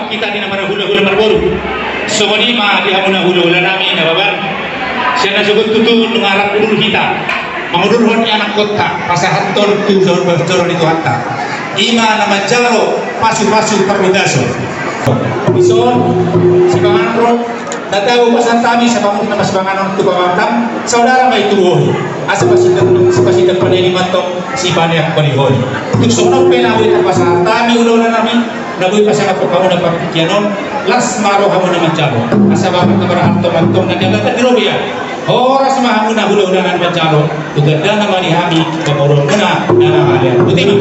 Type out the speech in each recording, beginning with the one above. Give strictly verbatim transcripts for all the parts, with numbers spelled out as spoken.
Hita di na marhulahula marboru. Songon i ma di hamuna hulahula nami Nababan. Sian na sogot tutu nunga rap hundul hita mangudurhon ni anakkonta, pasahathon tu joro, joro ni Tuhanta. I ma na manjalo pasupasu parbagason. Dison, sipanganon ro, na tau pasahat hami sapangurup na masipanganon tu pamantam, saudara ma i tu bohi. Asa pasindak, pasindak panaili mantong, sipaneang panihoni. Tung songon on pe na boi tapasahat hami hulahula nami, na boi pasangaphon hamuna partingkian on, las ma rohamuna manjalo. Asa bahat na marhalto mantong na niagatan di robean. Horas ma hamuna hulahula nami manjalo, tu gandana ma di hami pamoruonmuna na na malean. Boti ma.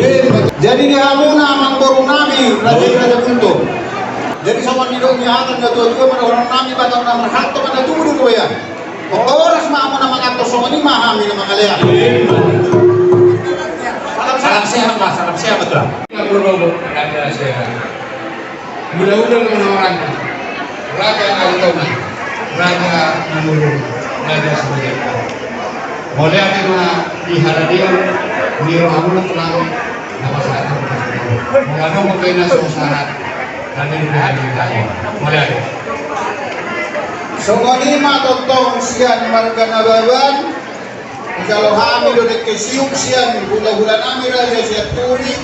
Jadi di hamuna amangboru nami, raja i Raja Guntur. Jadi songon nidok ni hata ni natuatua ma dohonon nami, bahat na marhalto ma na tubu di robean. Horas ma hamuna manganhon, songon i ma hami na mangalean. Salam sehat ma, salam sehat ma. Raja sehat. Hulahula na manawarkan. Raja Aritonga. Raja Namurung. Raja Sumedang. Mauliate ma di haradeon ni rohamuna tulang. Molo adong pe na so sahat. Mauliate. Songon i ma tongtong sian marga Nababan. Dijalo hami do dengke siuk sian hulahula nami Raja Sianturi,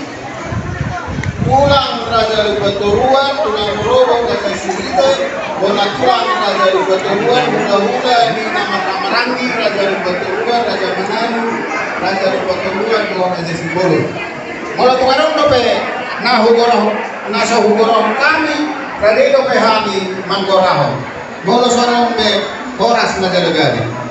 tulang Raja Lumbantoruan, tulang Rorobot Raja Sirite, bona tulang Raja Lumbantoruan, hulahula ni na marhahamaranggi Raja Lumbantoruan, Raja Manalu, Raja Lumbantoruan dohot Raja Simbolon. Molo tung adong dope na hugorahon, na so hugorahon hami, rade dope hami manggorahon. Molo so adong be, horas ma jala gabe.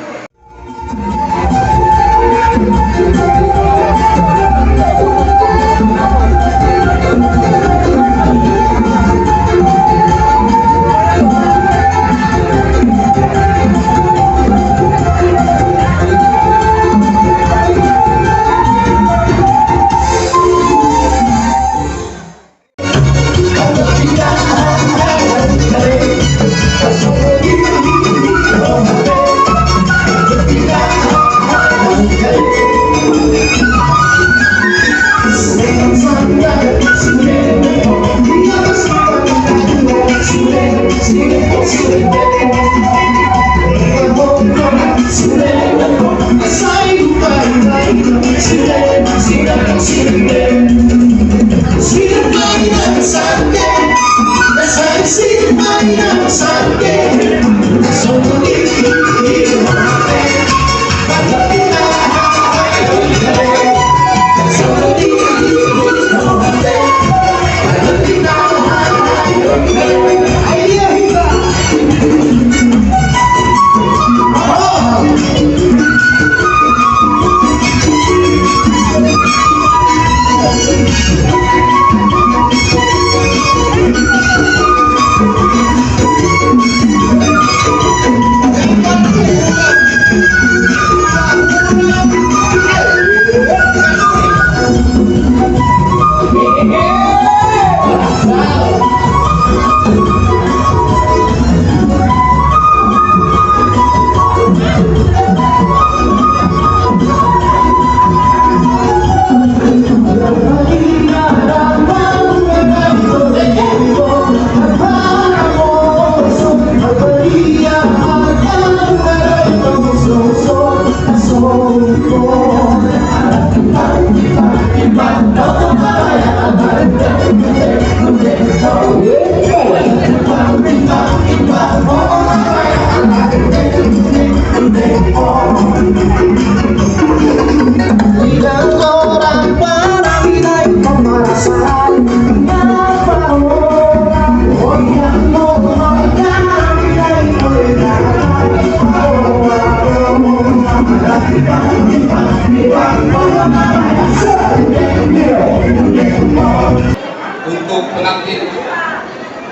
Untuk pengantin,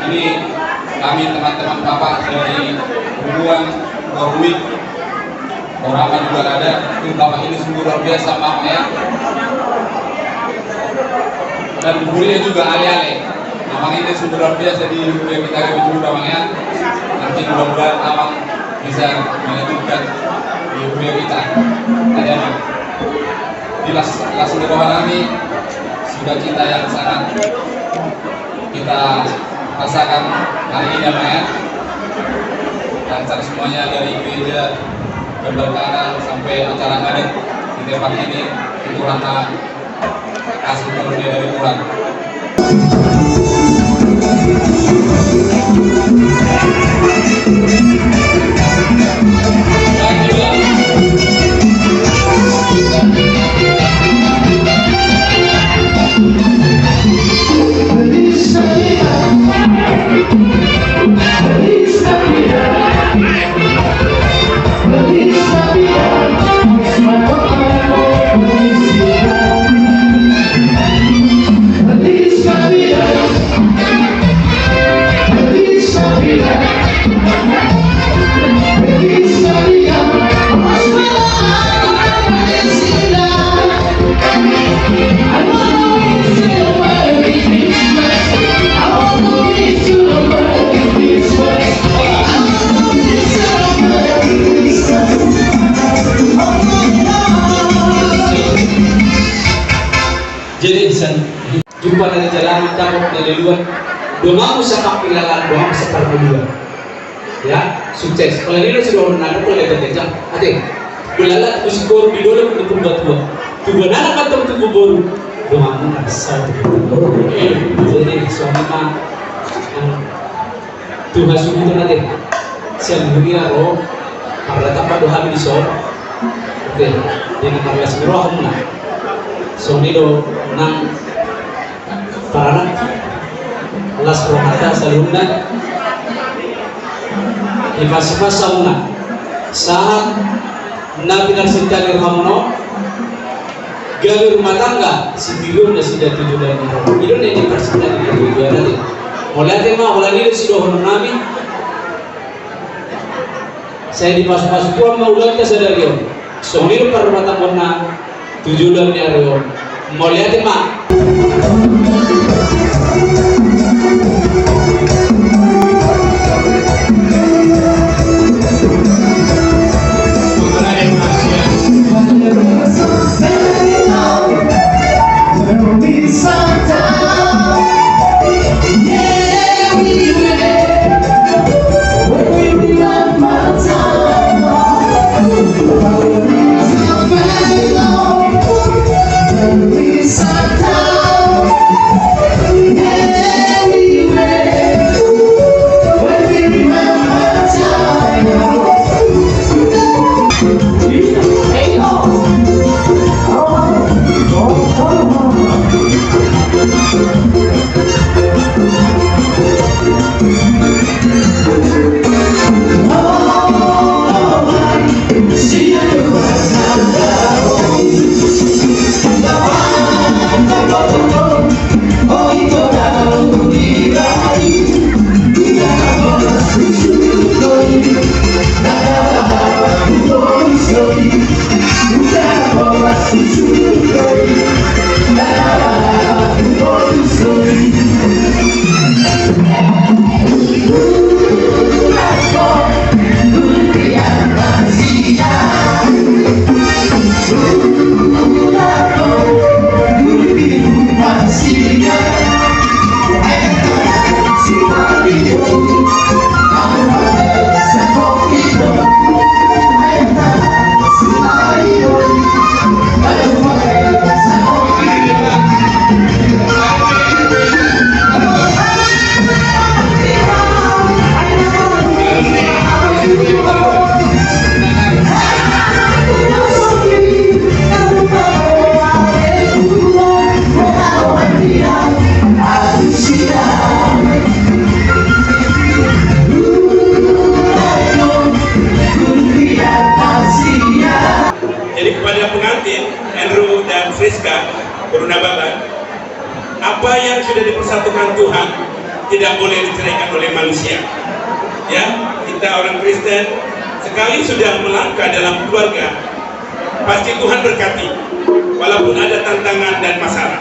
ini kami teman-teman bapak dari Bubuan, Gorui, Korama juga ada. Ini bapak ini sungguh luar biasa, Bang, ya. Dan gurunya juga ale-ale. Abang ini sungguh luar biasa di huria kita, kami juga, Bang, ya. Nanti mudah-mudahan Abang bisa melanjutkan di huria kita. Ada, Bang. Di las, las ni roha nami, sukacita yang sangat kita Rasakan hari ini damai, ya. Lancar semuanya dari gereja, berkat sampai acara ngarit di tempat ini. Itu karena kasih karunia dari Tuhan. Jadi, san, jumpa dari jalan, dapot dari luar. Donganmu sakampilalan, donganmu saparmuluan. Ya, sukses. Kalau ini sudah menang, kalau ada kerja, ate. Belalat musik boru di dalam untuk buat dua. Tubuh anak atau tubuh boru. Donganmu nggak bisa. Jadi, suami mah, eh, Tuhan suruh itu nanti. Siang dunia roh, pada tampak dua hari di sor. Oke, jadi pada sini roh, nah. Suami do nang paranak, las rohanta saluhutna. Di pas-pas sauna. Sahat na pinarsinta ni rohamuna on, gabe rumah tangga, sitiruon nasida tu joloan ni roha. I do na pinarsinta ni rohamuna on. Mauliate ma, holan i do sidohonon nami. Sai dipasu-pasu Tuhan ma ulaonta sadari on. Songon i do parrumatanggaonna tu joloan ni ari on. Mauliate ma. Jadi kepada pengantin, Andrew dan Friska, Guru Nababan, apa yang sudah dipersatukan Tuhan tidak boleh diceraikan oleh manusia. Ya, kita orang Kristen sekali sudah melangkah dalam keluarga, pasti Tuhan berkati, walaupun ada tantangan dan masalah.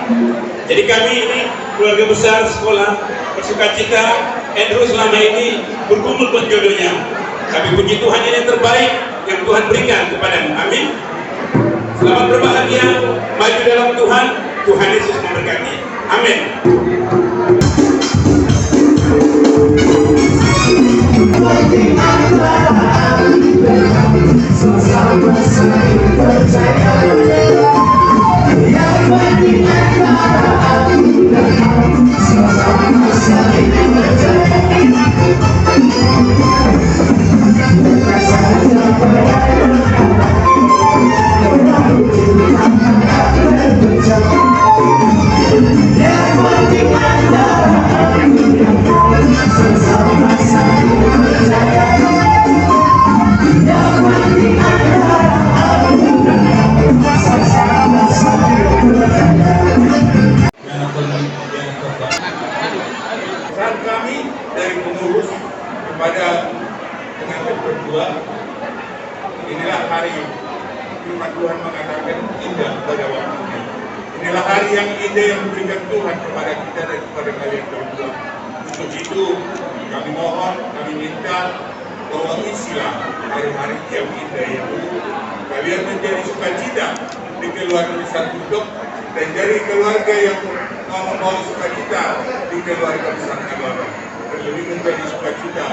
Jadi kami ini keluarga besar sekolah bersukacita, Andrew selama ini bergumul buat jodohnya. Tapi puji Tuhan, ini yang terbaik yang Tuhan berikan kepadamu. Amin. Selamat berbahagia, maju dalam Tuhan. Tuhan Yesus memberkati. Amin. Pesan kami dari pengurus kepada pengantin berdua, inilah hari firman Tuhan mengatakan indah pada waktunya. Inilah hari yang indah yang diberikan Tuhan kepada kita dan kepada kalian berdua. Untuk itu, kami mohon, kami minta bahwa isilah hari-hari yang indah itu, kalian menjadi sukacita di keluarga besar Gundok, dan dari keluarga yang mau membawa sukacita di keluarga besar Nababan, terlebih menjadi sukacita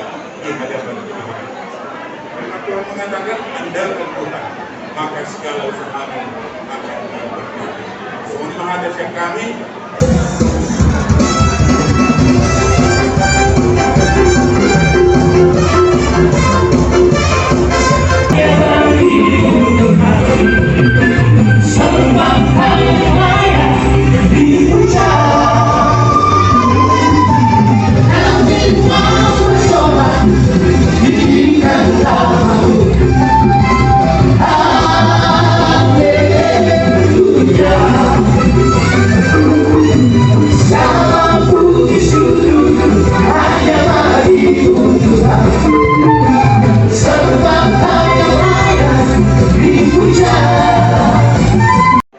di hadapan Tuhan. Karena Tuhan mengatakan, andalkan Tuhan, maka segala usahamu akan diberkati. Songon i ma hata sian hami.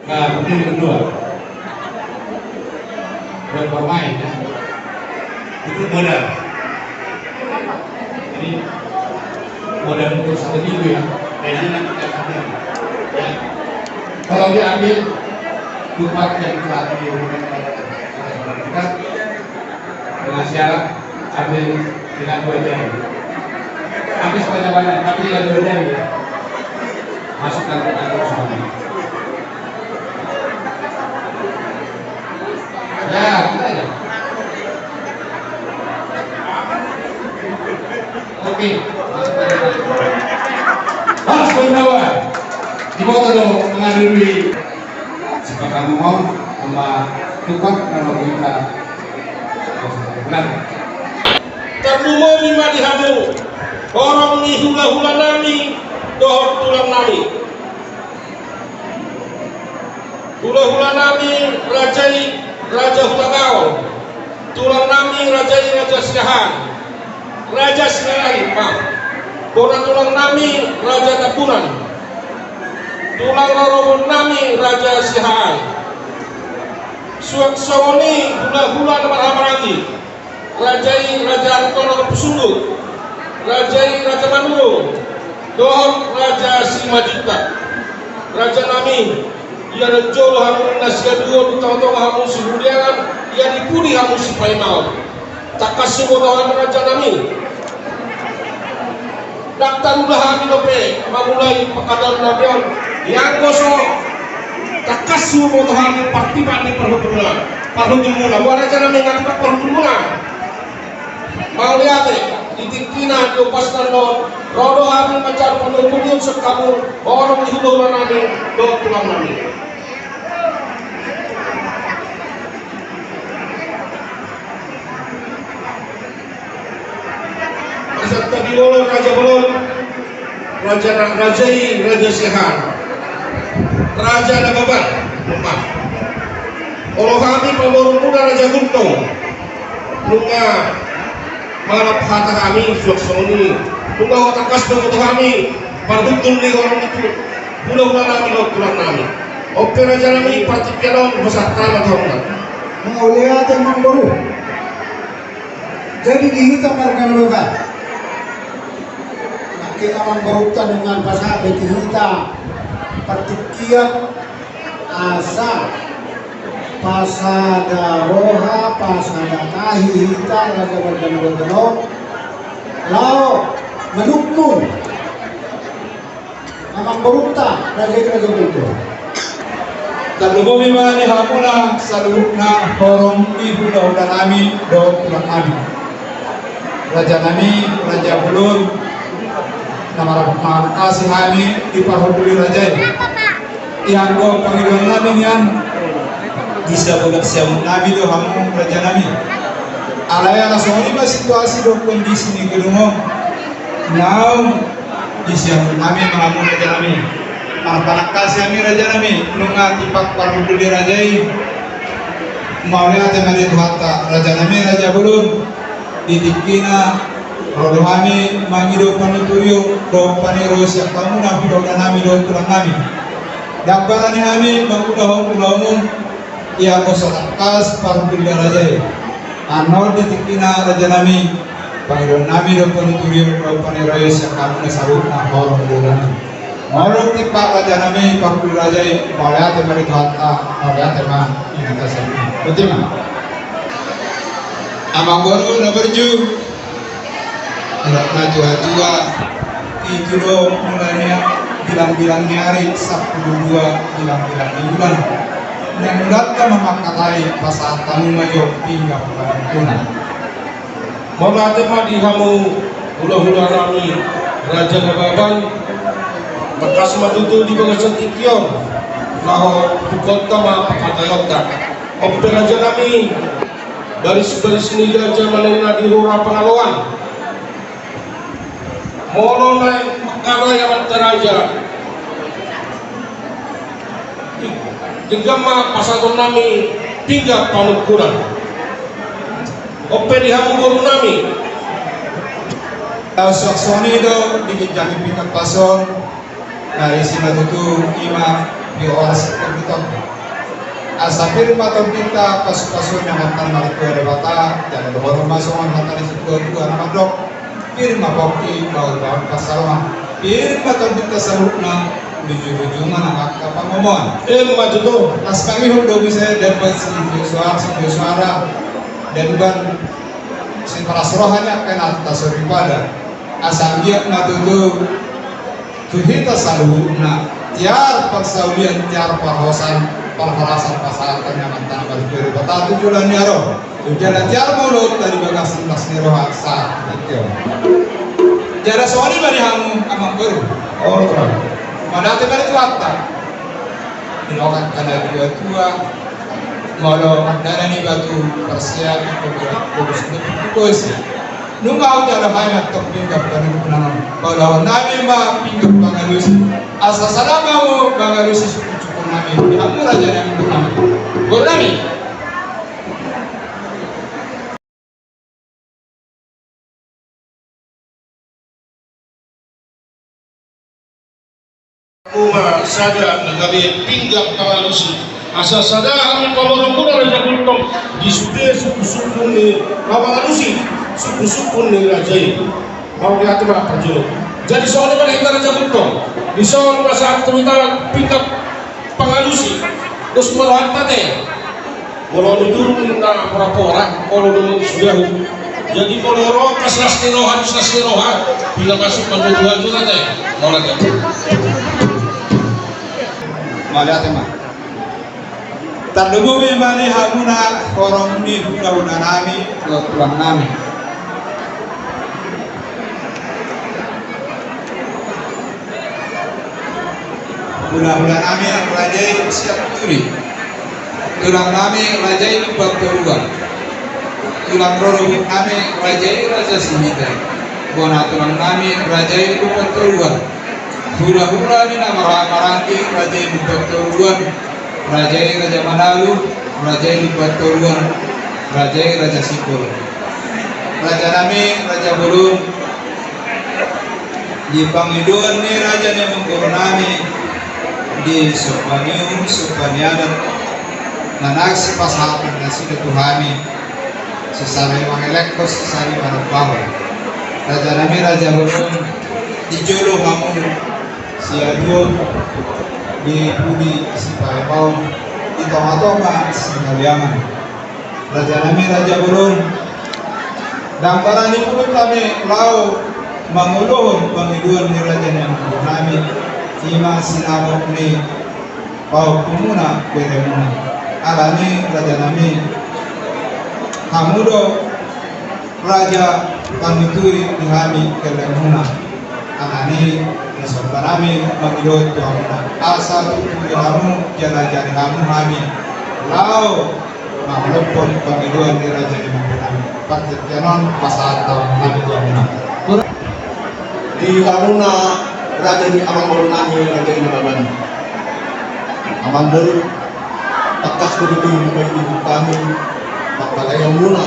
Nah, ini yang kedua. Buat pemain, ya. Itu modal. Ini modal untuk satu minggu, ya. Kayaknya nanti kita akan, ya. Tolong diambil tempat yang telah di kita dengan syarat ambil dengan dua jari. Ambil sebanyak-banyak, tapi dengan dua jari, ya. Masukkan ke kantong semuanya. Ya, kita ya. Oke. Horas ma di bawah. Diboto do mangadopi. Sipatarlumomi ma tumpang na lobi ta. Benar. Tarlumomi ma di hamu horong ni hula-hula nami dohot tulang nami. Hula-hula nami raja i, Raja Hutagaol. Tulang nami raja i, Raja Sinahan. Raja Sinahan, maaf. Bona tulang nami, Raja Tambunan. Tulang rorobot nami, Raja Siahaan. Suang songon i hula-hula na marhahamaranggi. Raja i Raja Anton Pusunduk. Raja i Raja Manurung. Dohot Raja Simanjuntak. Raja nami, ia na jolo hamu na siaduon, di tonga-tonga hamu Sihurianan, ia di pudi hamu Sipaimaon. Tangkas huboto hami raja nami. Ndang tarula hami dope mamulai pangkataion nami on, ianggo so tangkas huboto hami partimpak ni parhundulmuna. Parhundulmuna, boha raja nami, nga tipak parhundulmuna? Mauliate. Di tingkina, di ombasna on, ro do hami manjalo parhundulmuna sian hamu, horong ni hula-hula nami dohot tulang nami. Asa tadi bolon, raja bolon, raja na, raja i Raja Siahaan, raja Nababan. Olo hami pamoruonmuna Raja Gundok. Nunga mangalap hata hami suang songon i. Nunga tangkas do huboto hami parhundul ni horong ni hula-hula nami dohot tulang nami. On pe raja nami, partingkian on hupasahat hami ma tu hamuna. Mauliate amangboru. Jadi di hita marga Nababan, nangkin amangboruta nunga pasahat be tu hita partingkian asa pasada roha, pasada tahi hita raja marga Nababan on. Laho Manungkun. Amangborunta, raja i raja Bontor. Tarlumobi ma di hamuna saluhutna horong ni hulahula nami dohot tulang nami. Raja nami, raja bolon, na marhormat asi hami di parhundul ni raja i. Ianggo pangidoan nami nian, di sabodak siamun nami do hamu raja nami. Alai ala songon i ma situasi dohot kondisi ni gedung on. Naung di siamun nami ma hamu raja nami. Marpanangkasi hami raja nami, nunga tipak parhundul ni raja i. Mauliate ma di Tuhanta, raja nami raja bolon. Di tingkina ro do hami mangido panuturion dohot panuturion sian hamuna hulahula nami dohot tulang nami. Ndang barani hami mangulahon ulaon on, ia so tangkas parhundul ni raja i. Annon di tingkina raja nami, pangidoan nami do panuturion dohot panuturion sian hamuna saluhutna horong ni hulahula nami. Molo tipak raja nami parhundul ni raja i, mauliate ma di Tuhanta, mauliate ma di Tuhanta. Botima. Amangboru na burju, anak na tua-tua, pitu do mulana bilang-bilang ni ari, sampulu dua bilang-bilang ni bulan. Naeng mulanta ma mangkatai pasahat hamu ma jo pinggan panungkunan. Mauliate ma di hamu hulahula nami Raja Nababan. Tangkas ma tutu di bagasan tingki on laho pungkaonta ma pangkataionta. On pe raja nami, baris-baris ni raja manena di hora pangaloan. Molo naeng mangkatai amanta raja, denggan ma pasahaton nami pinggan panungkunan. On pe di hamu boru nami. Songon i do di ginjang ni pinggan pasu on. Na isi ma tutu i ma di oras tondinta. Asa pir ma tondinta pasu-pasu ni Amanta na martua Debata, jala dohonon ma songon hata ni situa-tua na mandok. Pir ma pongki, baol-baol pansalongan. Pir ma tondinta saluhutna, lujung-lujungan angka pangomoan. Emma tutu. Las mangihut do muse demban sitio soara, sitio soara. Demban sipalas roha ni angka inanta soripada. Asa anggiat ma tutu tu hita saluhutna, tiar parsaulian, tiar parhorasan, parhorasan pasahaton ni Amanta na martua Debata tu joloan ni ari on. Jala tiar ma ulaonta di bagasan las ni roha sahat tu tingki on. Jala songon i ma di hamu amangboru. Mauliate ma di Tuhanta. Di loka angka na tua-tua. Molo dana ni batu parsiap, bogus ni batu bosi. Nunga hujalo hami antong pinggan panungkunan on. Paulahon nami ma pinggan pangalusi. Asa sada ma hamu mangalusi sungkun-sungkun nami. Di hamu raja nami, boru nami. Hamu ma sada na gabe pinggan pangalusi. Asa sada hami pamoruonmuna Raja Gultom di sude sungkun-sungkun ni, na mangalusi sungkun-sungkun ni raja i. Mauliate ma parjolo. Jadi songon i ma di hita Raja Gultom. Dison ma sahat tu hita pinggan pangalusi. Dos ma rohanta te. Molo di turun na pora-pora, molo do sudah. Jadi molo ro, pas las ni roha, pas las ni roha, bila masuk maju dua juta te. Molo te. Mauliate ma. Tarlumobi ma di hamuna horong ni hulahula nami, tulang nami. Hulahula nami raja i Sianturi. Tulang nami raja i Lumban Toruan. Tulang rorobot nami raja i Raja Sihita. Bona tulang nami raja i Lumban Toruan. Hulahula ni na marhaha maranggi raja i Lumban Toruan. Raja i Raja Manalu, raja i Lumban Toruan, raja i Raja Sipul. Raja nami, raja bolon. Di pangidoan ni raja ni amangboru nami, di somba ni uhum, somba ni adat, na naeng sipasahaton nasida tu hami, sisada i mangelekhon, sisada i manombahon. Raja nami, raja bolon, di jolo hamu siaduon, di pudi sipaebaon, di tonga-tonga sihaliangan. Raja nami, raja bolon, ndang barani pulut hami laho Mangolohon pangidoan ni raja ni amangborunami, i ma sinamot ni pahompu muna beremuna. Alani rajanami, hamu do raja panuturi di hami kellengmuna. Alani i songon i nami mangido tu hamuna, asa tuturi hamu jala ajari hamu hami laho mangalopon pangidoan ni raja ni amangborunami. Partingkian on pasahat ma hami tu hamuna. Di hamuna raja ni amangborunami, raja ni amangborunami. Amangboru, tangkas do tutu muna di hami pangkataion muna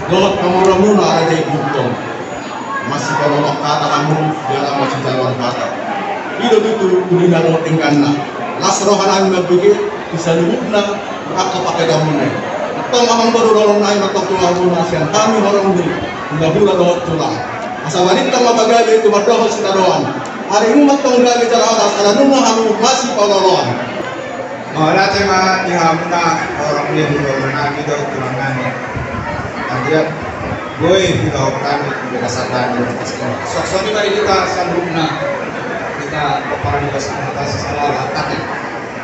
dohot pamoruon muna raja i Gultom. Masipaolooloan hata hamu jala masijaloan hata. I do tutu uli na ro dengganna. Las roha nami mambege di saluhutna angka pangkataion muna i. Antong amangboru, dohonon nami ma antong tu hamuna sian hami horong ni hulahula dohot tulang, asa balintang ma pagabe tumandangkon sitadoan. Ari nunga antong gabe jala horas, ala nunga hamu masipaolooloan. Mauliate ma di hamuna horong ni hulahula nami dohot tulang nami. Anggiat boi hudok hami di bagasan nami. Songon i ma di hita saluhutna, hita pomparan ni bagasan hita sisala hata.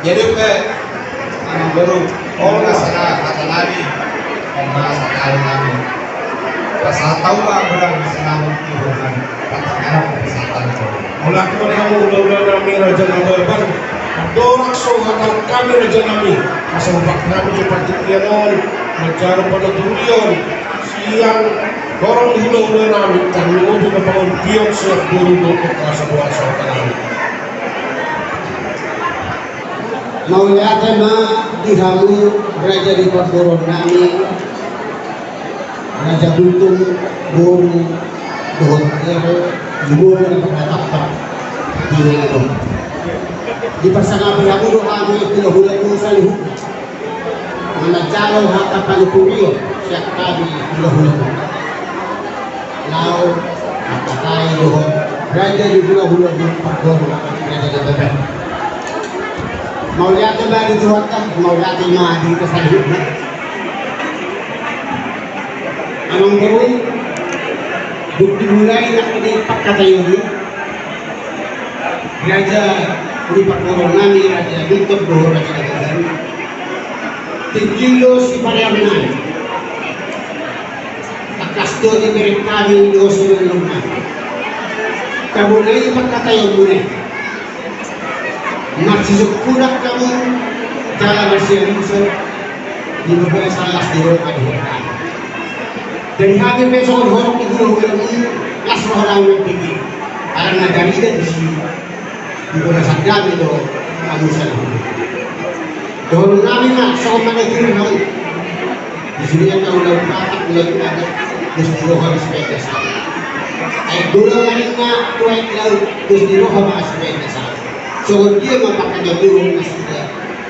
Jadi pe, amangboru, olo ma sada hata nami, olo ma sada hata nami. Pasahat hamu ma godang sinamot ni boru nami. Pasahat hamu ma. Mauliate ma di hamu hulahula nami, Raja Nababan. Andorang so hatahon hami, raja nami, asa hupasahat hami tu partingkian on manjalo panuturion sian horong ni hulahula nami, tarlumobi ma pangurupion sian boru dohot angka saboa sahuta nami. Mauliate ma di hamu raja ni parboruon nami, Raja Gultom, boru dohot ere, di boru na pernah tampak di nena dong. Diparsangapi hamu do hami hulahula nami saluhutna manjalo hata panuturion sian hami hulahula nami. Laho mangkatai dohot raja ni hulahula nami, parboru raja ni bebek. Mauliate ma di Tuhanta, mauliate ma di hita saluhutna. Amangboru, dung dimulai nangkin pangkataion i, raja ni parboruon nami, Raja Gultom dohot Raja Nababan, tingki do siparean nami. Tangkas do dibereng hami do sinuan nami. Tabona i pangkataion muna i. Marsisungkunan hamu jala marsialusan di bagasan las ni roha di hami. Jadi hami pe songon horong ni hulahula nami, las roha nami mambege. Alana na tarida disi di bagasan nami do hamu saluhutna. Dohonon nami ma songon manuturi hamu. Di sude na ulaon Batak, ulaon adat, dos ni roha ma sibaen na saut. Aek bola ma ninna tu aek laut, dos ni roha ma sibaen na saut. Songon dia ma pangkataion nasida,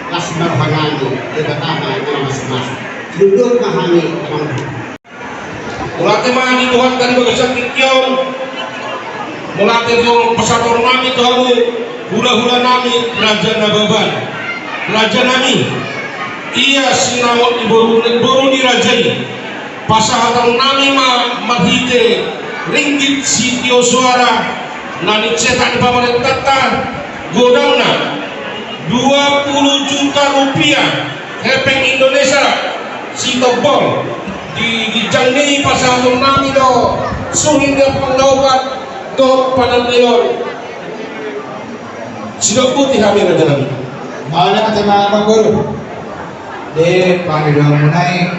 las ma roha nami, Debata ma na mamasumasu. Sinunduhon ma hami, amang. Mauliate ma di Tuhanta di bagasan tingki on. Mauliate do pasahaton nami tu hamu hulahula nami, Raja Nababan. Raja nami, ia sinamot ni boru, boru ni raja i, pasahaton nami ma marhite ringgit sitio soara na nicetak ni pamarentanta, godangna dua puluh juta rupiah, hepeng Indonesia sitombol. Di ginjang ni i pasahaton nami do suhi ni ampang na opat dohot panandaion. Sidok putih hami, raja nami. Mauliate ma, amang boru. Di pangidoanmuna i,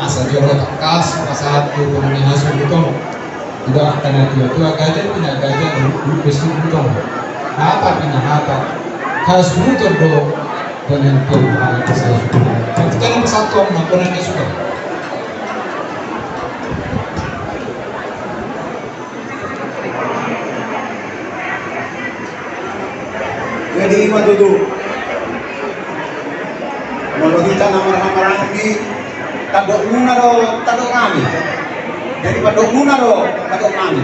asa dia olo tangkas pasahat tu pangani hasuhuton. Suda angka na tuatua, gaja pina gaja, luhut pe suhuton, hata pina hata, hasuhuton do. Pangidoan tu hasuhuton. Partingkian on pasahat tu amang boru na suda. Jadi ima tutu. Molo hita na marhahamaranggi, tandokmuna do tandok nami. Jadi pandokmuna do pandok nami.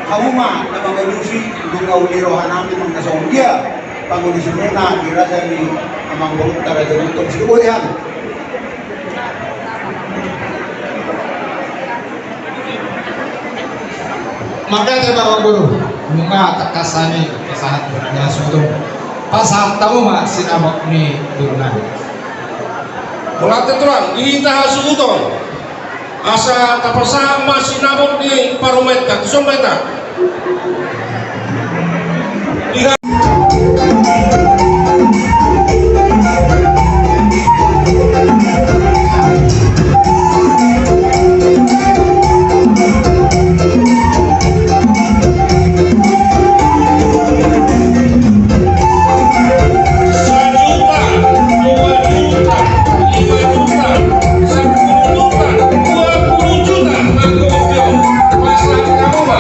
Hamu ma na mangalusi, nunga uli roha nami, nunga songon dia pangalusimuna di raja ni amangborunta Raja Gultom, sidoboi hami. Mauliate ma, Amang Guru. Nunga tangkas hami pasahat hasuhuton. Pasahat hamu ma sinamot ni guru nami. Mauliate, Tulang, hita hasuhuton. Asa tapasahat ma sinamot ni parumaenta, tu son ma hita. Sajuta, dua juta, lima juta, sampulu juta, dua pulu juta, mangkopion, pasahat hamu ma.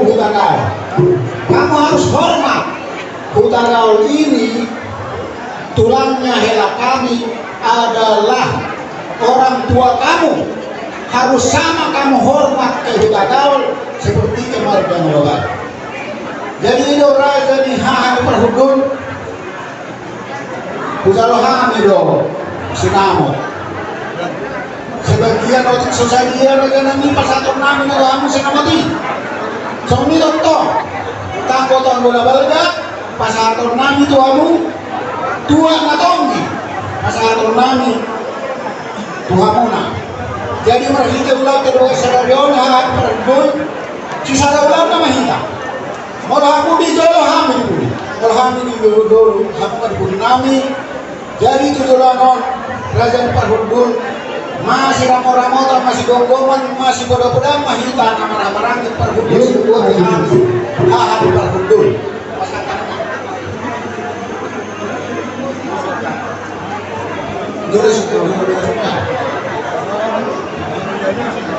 Hutagaol. Kamu harus hormat. Hutagaol ini tulangnya hela kami adalah orang tua kamu. Harus sama kamu hormat ke Hutagaol seperti ke marga Nababan. Jadi, i do raja ni haha ni parhundul. Hujalo hami do sinamot. Sebagian otik so sadia raja nami pasahaton nami na do hamu sinamot i. Songon i do tong. Tanggo-tanggo na balga pasahaton nami tu hamu. Tuak na tonggi pasahaton nami tu hamuna. Jadi marhite ulaonta do sadari on haha parhundul. Sisada ulaon nama hita. Molo hamu di jolo, hami di pudi. Molo hami di jolo, hamu ma di pudi nami. Jadi tu joloan on, raja ni parhundul, masiramot-ramotan, masigomgoman, masipoda-podaan ma hita na marhaha-maranggi parhundul. Haha ni parhundul.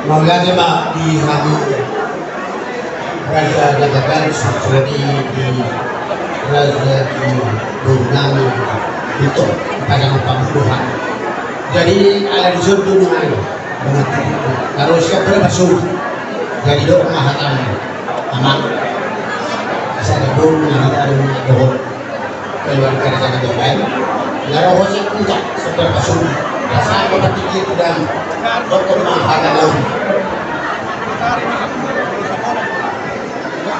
Mauliate ma di hami raja Nababan, suksoni di raja di boru nami, itu pada pambuhan. Jadi ala di sodo nungai mengerti. Kalau siap berapa suruh. Jadi doa mahatami aman. Saya ada boru nami ada dohot. Keluarga di sana doang. Laro hosek puncak seberapa suruh. Rasa apa berpikir dan dokter mahal lalu.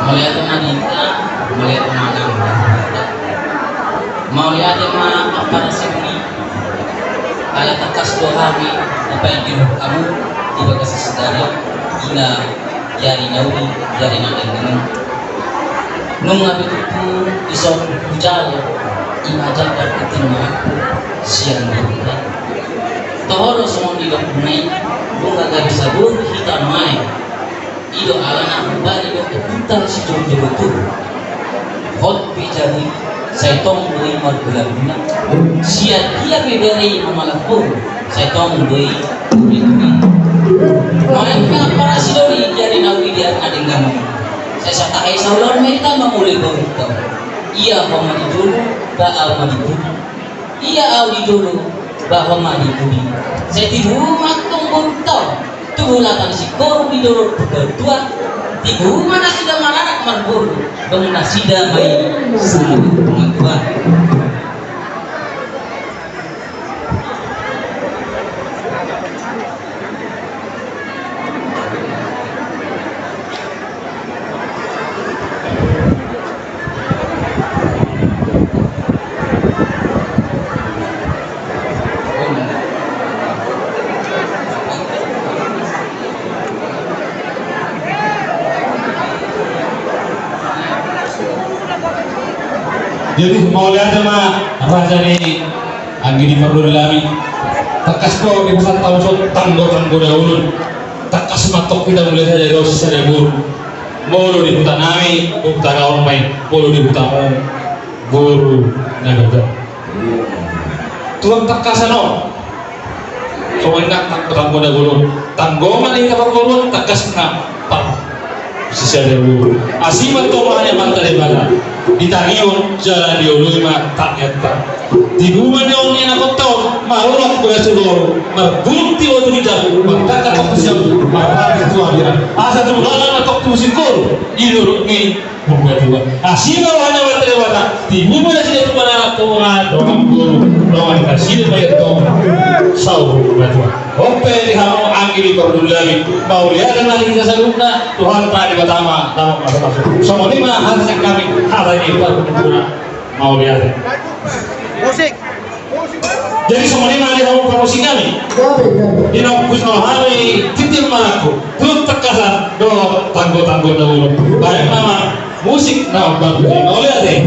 Mauliate ma di hita, mauliate ma di hita. Mauliate ma ampara sini. Ala tangkas do hami dipainggil hamu di bagasan sadari on, ina jari na uli, jari na denggan. Nunga pe tutu dison hujalo, ima jambar itim mangaku sian berita. Toho do songon didok nai, nunga gabe saboru hita nuaeng. I do alana umbani do oputa sijolo-jolo tubu. Hot pe jabu i, sai tong do i marguna-guna. Sian dia pe bere i mamalang boru, sai tong do i tuli-tuli. Nuaeng pe ampara sidoli jari na uli di ari na denggan on. Sai satahe saulaon ma hita manguloi boru tong. Ia ho ma di jolo, ba au ma di pudi. Ia au di jolo, ba ho ma di pudi. Sai tibu ma tong boru tong. Tubu lata ni singkoru di dolok tu bantuan. Tibu ma nasida maranak marboru. Dung nasida ma i saur matua. Jadi mauliate ma raja ni anggi ni parhundul nami. Tangkas do dipasahat hamu tanggo-tanggo na uli. Tangkas ma tong hita mulai sadia dohot sisada boru. Molo di huta nami, huta na on ma i, molo di hutamu, boru na gabe. Tulang tangkasan on. Songon i nang tanggo-tanggo na uli on. Tanggo ma di hita parboruon, tangkas ma tong sisada boru. Asi ma tong roha ni Amanta Debata. Di tangiang jala dioloi ma tangiangta. Tibu ma ni on ni anakhonta on, marolak bagasu toru, marbunti batu ni jabu, martangkas tong tu siamun, marpangkit tu abian. Asa tulang ma tong tu singkoru, di dolok ni Purbatua. Asi ma roha ni Amanta Debata, tibu ma nasida tu anak, tu dongan boru, dongan nasida ma i tong saur matua. On pe di hamu anggi ni parhundul nami, mauliate ma di hita saluhutna, Tuhanta Debata ma na mamasumasu. Songon i ma hata sian hami, hata ni parhundulna. Mauliate. Musik. Jadi songon i ma di hamu parmusik nami. Di na husna hami tintin mangaku. Tulang tangkasan dohot tanggo-tanggo na uli. Baen ma musik na bagus. Mauliate.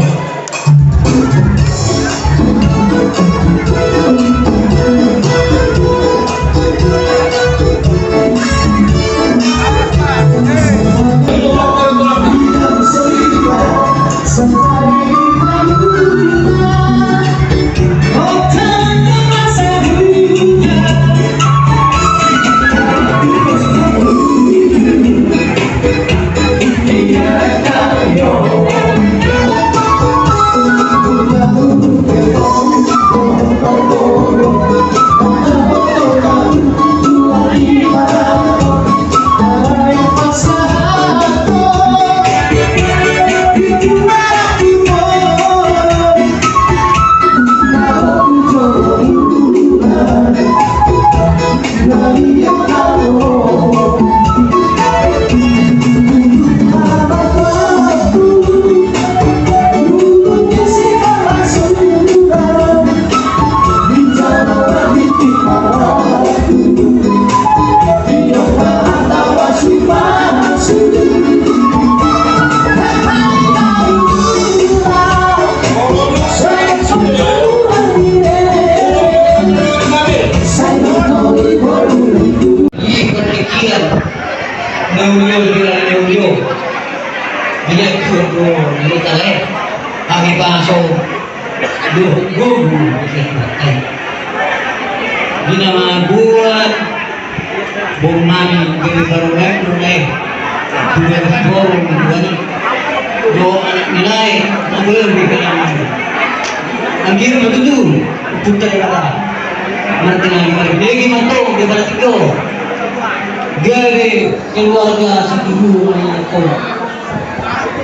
Dia tu tu ni tale. Kami paso. Duh, duh, duh. Di nama buat bom nami dari baru naik, baru naik. Dua baru, dua ni. Dua anak nilai, nak boleh lebih ke nama. Anggir betutu, putar kata. Nanti lagi balik. Dia gimana tuh? Dia balik tuh. Gabe keluarga si Guru Mangkol.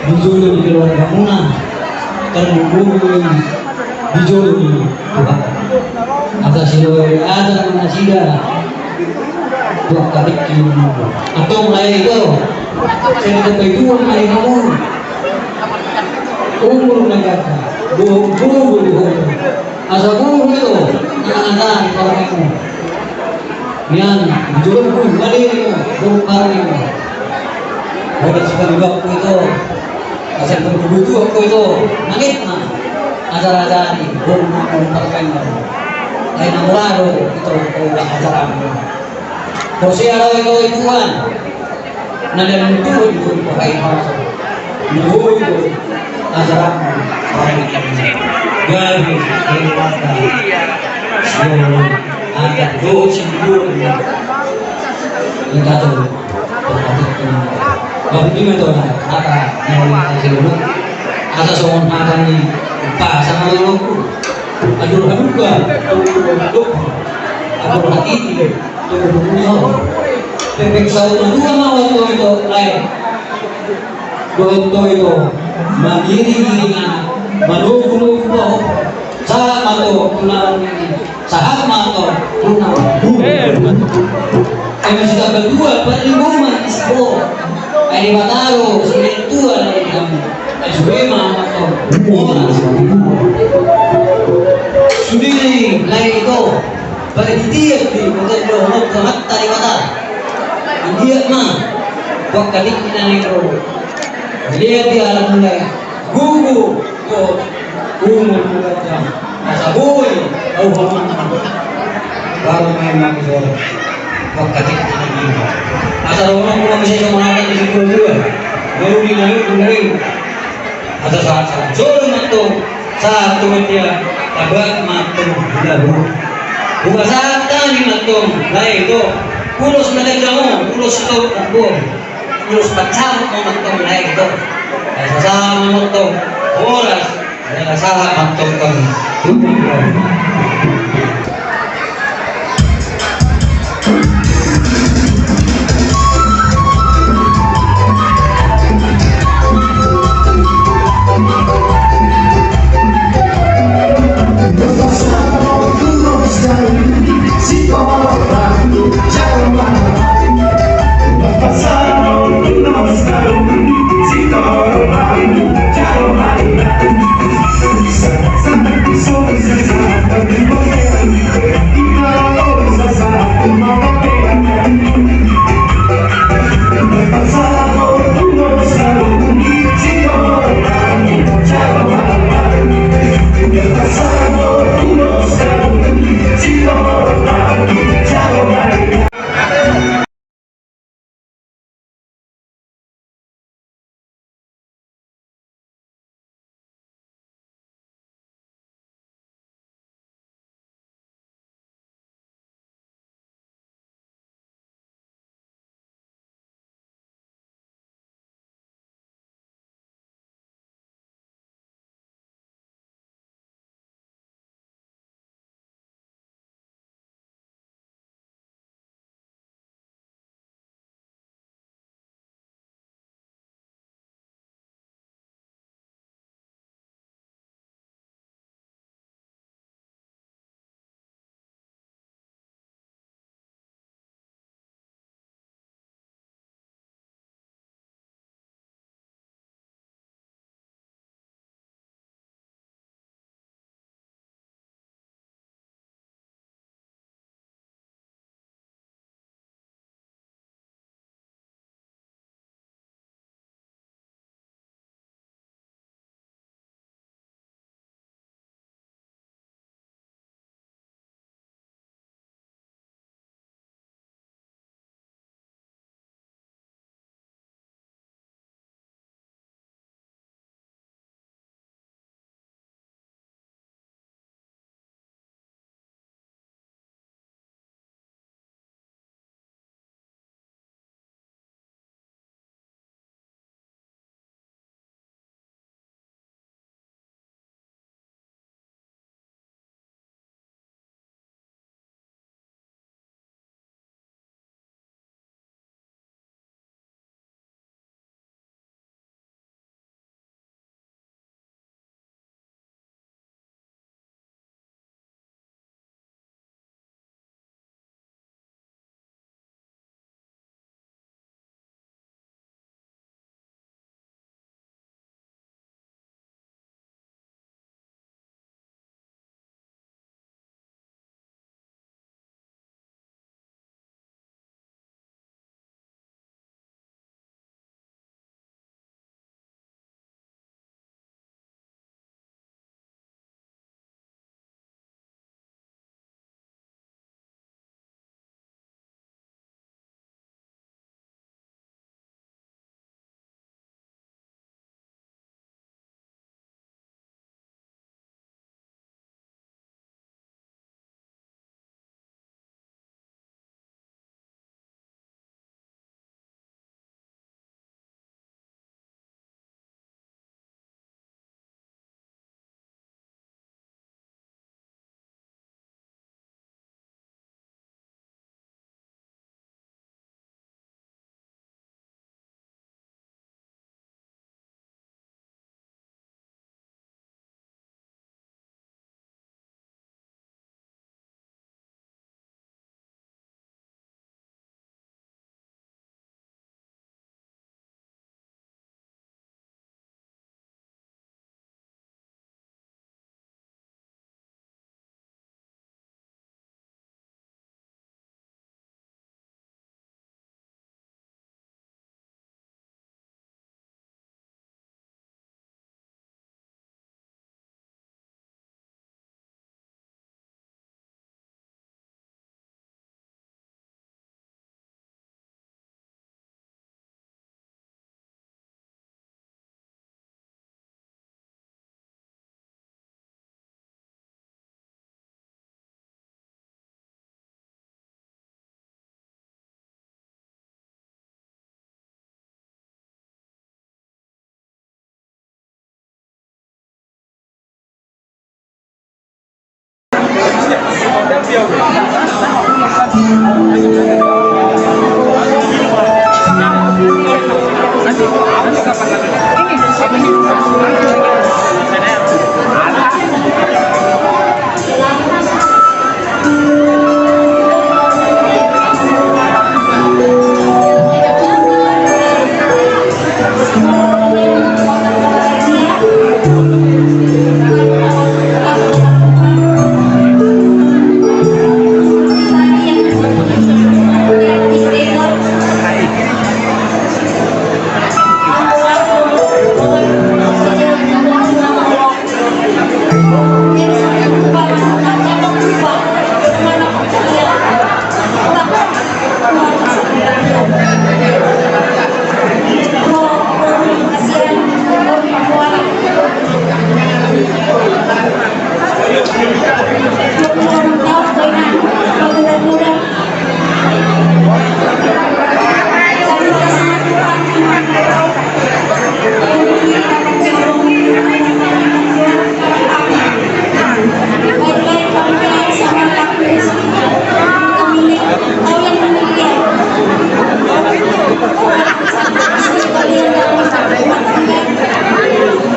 Di jolo ni keluargamuna, tarlumobi di jolo ni Tuhan. Atas siloe atas nasida. Tuhan kadikki. Atau mulai itu. Saya dapat itu mulai kamu. Umur na gaga. Bohong, bohong, bohong. Asa bohong itu. Anak-anak, kalau kamu. Nian, jolo ku, mali ni, jolo ku, mali ni. Ora sekali waktu itu, asal berbutuh waktu itu, nangit na. Ajar-ajar ni, jolo ku, jolo ku, pakai ni. Lain na murado, itu, kalau ajar aku. Kau si arau itu, Tuhan. Na dalam turun pun pakai paso. Nunggu ajaran pakai garis dari mata. Siapa ada dosa dulu. Minta tuh. Bapak ini tuh apa yang mau kasih dulu? Ada soal makan nih. Pas sama lu. Aduh, aduh, aduh, aduh, aduh, hati ini. Pepek saut na dua ma dohot ito, lae. Dohot ito, mangiring-iring anak, manungkun-ungkun dohot. Sahat ma antong tu na marnini, sahat ma antong tu na marnini. Eme sitambal dua, parlinggoman di sabo. Ai di mataro, silentua na di kami. Ai sude ma antong. Sude ni, lae ito. Parhitean di pangkatahon Tuhanta Debata. Anggiat ma pangkatahon na niro. Lihat di alam mulai. Gugu. Umur panjang. Asa boi. Au hamang. Baru main lagi sore. Pangkatahon na niro. Asa rumah pulang bisa sama anak di sekolah dua. Baru di laut kemarin. Asa sahat-sahat. Soro mantong. Sahat tu media, tabat mantong di laut. Buka sahat tani mantong, lae ito. Ulos na ganjang on, ulos ito, ulos pansahut mantong, lae ito. Asa sahat mantong, horas, asa sahat mantong kami.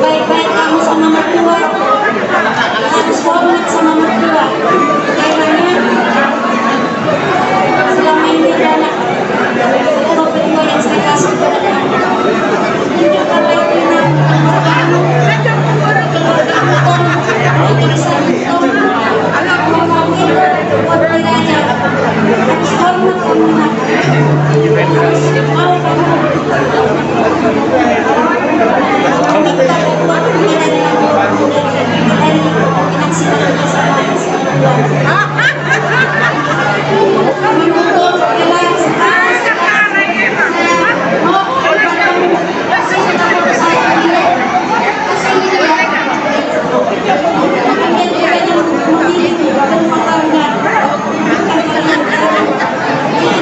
Baik-baik kamu sama mertua, harus hormat sama mertua. Karena selama ini banyak orang tua yang saya kasih kepada kamu. Ini apa itu, Nak? Anak mau kita buat raja. Harus hormat kamu, Nak.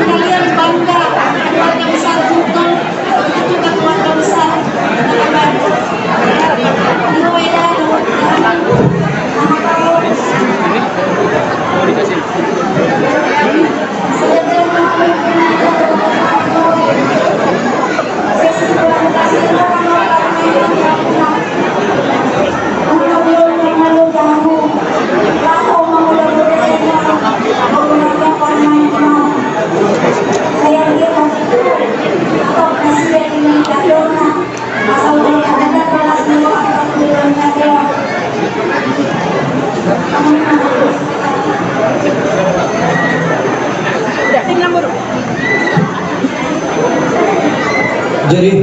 Kalian bangga, keluarga besar Gultom, itu juga keluarga besar. Jadi,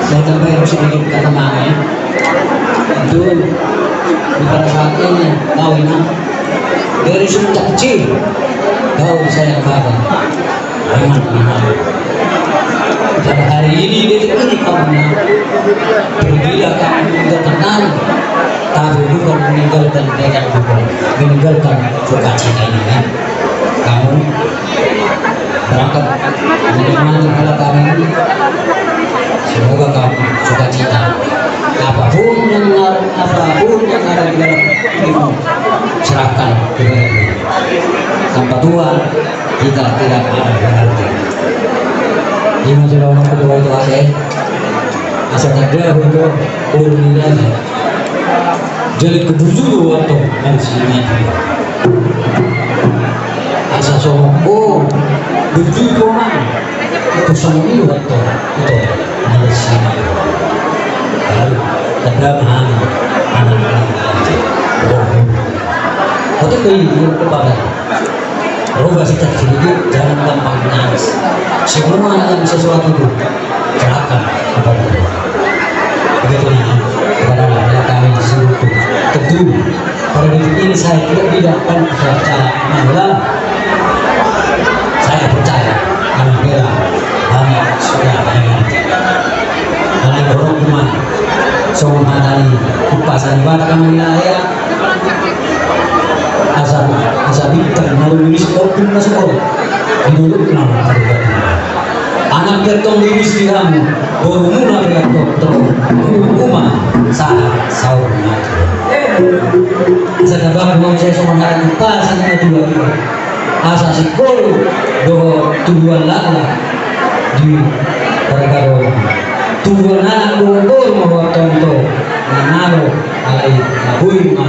saya tambahin sedikit ketenangan. Itu di pada saat ini kau ini dari Suntak C, kau saya kata, aman, aman. Pada hari ini, detik ini kau ini berbeda, kau meninggalkan kami, tapi bukan meninggalkan dengan bukan meninggalkan sukacita ini, kan? Kamu berangkat menikmati pada kami ini. Semoga kamu sukacita. Apapun yang ada, apapun yang ada di dalam hidupmu, serahkan kepada Tuhan. Tanpa Tuhan, kita tidak ada berarti. Ima sudah orang kedua itu, eh. Asa tanda untuk orang ini. Jadi kebutuhan waktu harus ini. Asa songon, oh, betul, Tuhan. Itu songon i, Tuhan. Itu harus ini. Lalu, kedam, anak, anak, anak. Oh, betul, itu kepada. Roba sikat gigi, jangan gampang nangis. Semua yang sesuatu itu serahkan kepada Tuhan. Begitu, nah, kepada kami di sini. Tentu, pada detik ini saya tidak, tidak akan berbicara malam. Saya percaya, karena bela, kami sudah mengerti. Karena dorong kuman, songon hata ni umpasa ni Batak, kami wilayah, Asa, asa bintang na rumiris, ompung na sumorop. Di dolok na mangkarubat. Anak pe antong riris di hamu, borumuna pe antong, borumuna sahat saur matua. Asa tamba ma muse songon hata ni pasahat na tuatua. Asa sigor dohot tubuan laklak di pargadoan. Tubuan anak dohot boru ma buat tonto. Manalo alai na boi ma.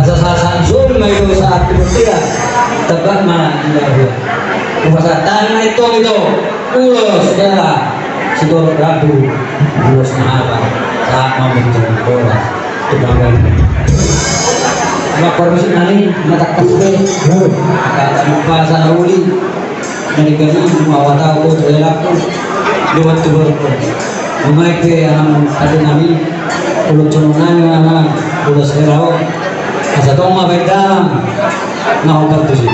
Asa sahat-sahat solu ma ito sahat tu bontean. Tamba ma di labuan. Upasahat hami ma ito ito. Ulos hela, sigor rambu, ulos na haba, sahat ma muse tu boru. Tukang gali. Mak parmusik nami, matak pas be. Kata lupa sana uli. Dari kami semua watau tu lelakku. Lewat tu boru. Rumah pe anam tadi nami. Ulos songon nami, ulos hela. Asa tong ma baen dalan. Na opat tusi.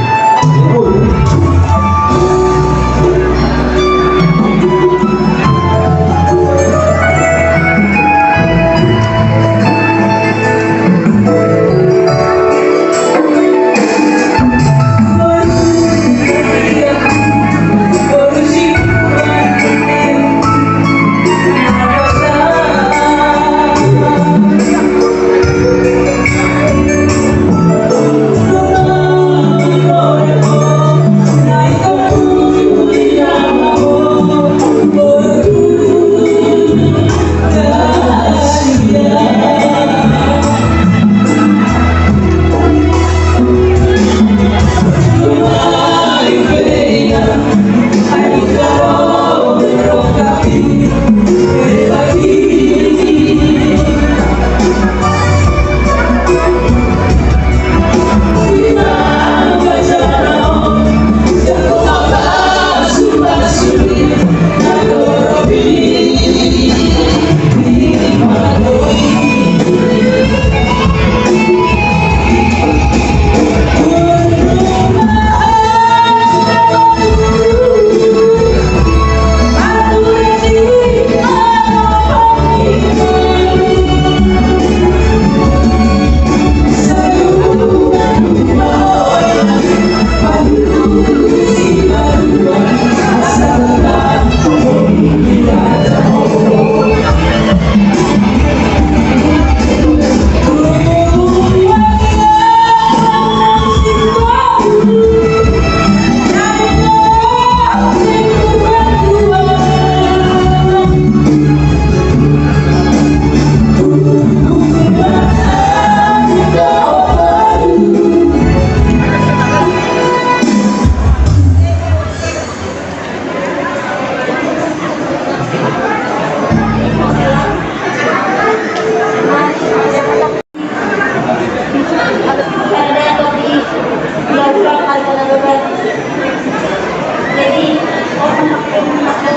Jadi, orang yang mengaku,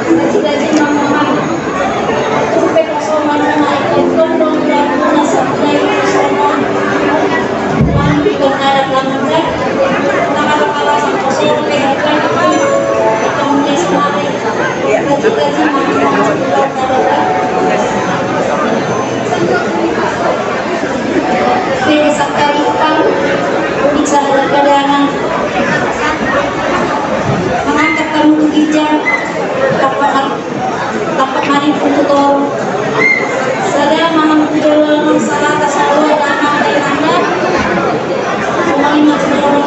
gaji-gaji mamang, tupe kosongan na ikon kondom dan guna sebelah kosongan. Mami ikon adat langgar, tangan kawasan kosong, pegang ikon, ikon mulai semari. Gaji-gaji mamang, ikon adat. Pede sangkaripan, udik sahadat padangan. Mangangkat hamu tu ginjang, tampak, tampak maringkung tu toru. Sada mangan tu joloan, salata saluhut, amang tai nanda. Kembali maju dorong.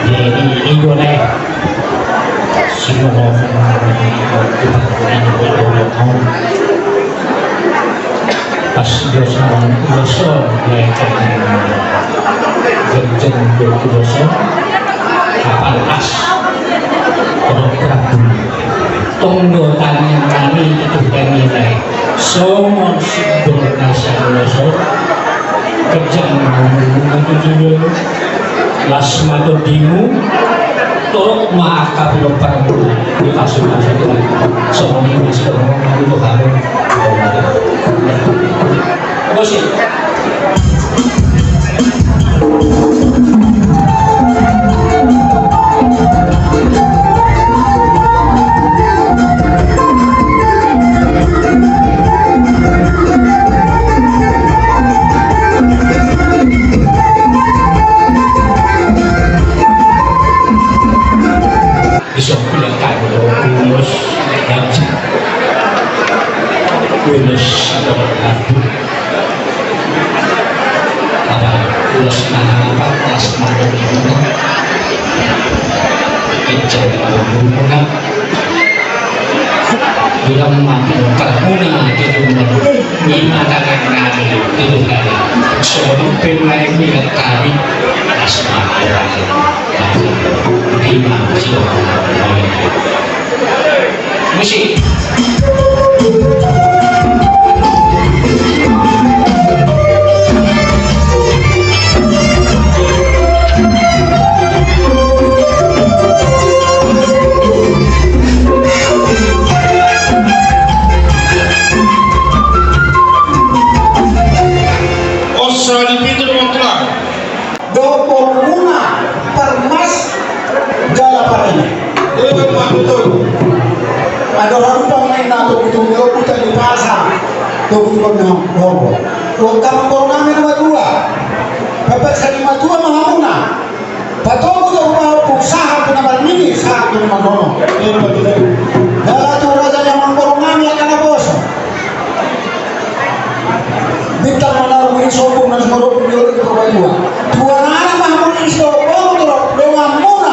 Jadi, i do na i. Sidohonon ni ulos on. Pas ulos on, ulos on, ganjang do ulos on. Apala pas. Tong do tangiang nami tu Tuhan i, songon simbol na sian ulos on. Ganjang ma umurmu tu jolo, las ma tondimu, torop ma angka pinomparmu di pasu-pasu Tuhan. Songon i ma sidohonon nami tu hamu. Musik. Di son pilak kami do ulos ganjang. Ulos ganjang. Apa? Ulos ganjang apa? Ulos ganjang. Ganjang apa? Bilang mati, perguna di rumah. Lima tangan kami di rumah. Sebelum pemain kami, asma. Musik. Ossa di pitu, Tulang. Dohot borumuna Parmas jala Parina. Ima tutu. Adong harumpang na inna togu-togu ni ompu tani pasa. Togu-togu ni ompu. Dohot hamu boru nami na matua. Pepet sari matua ma hamuna. Patogu togu pahompung sahat tu na marnini sahat tu na marnono. Ima tutu. Jala tu raja ni amangboru nami angka naposo. Bintang Manarung i sombong na sumorop di ulu di Purbatua. Tuan anak Mahmud i sombong tu donganmuna.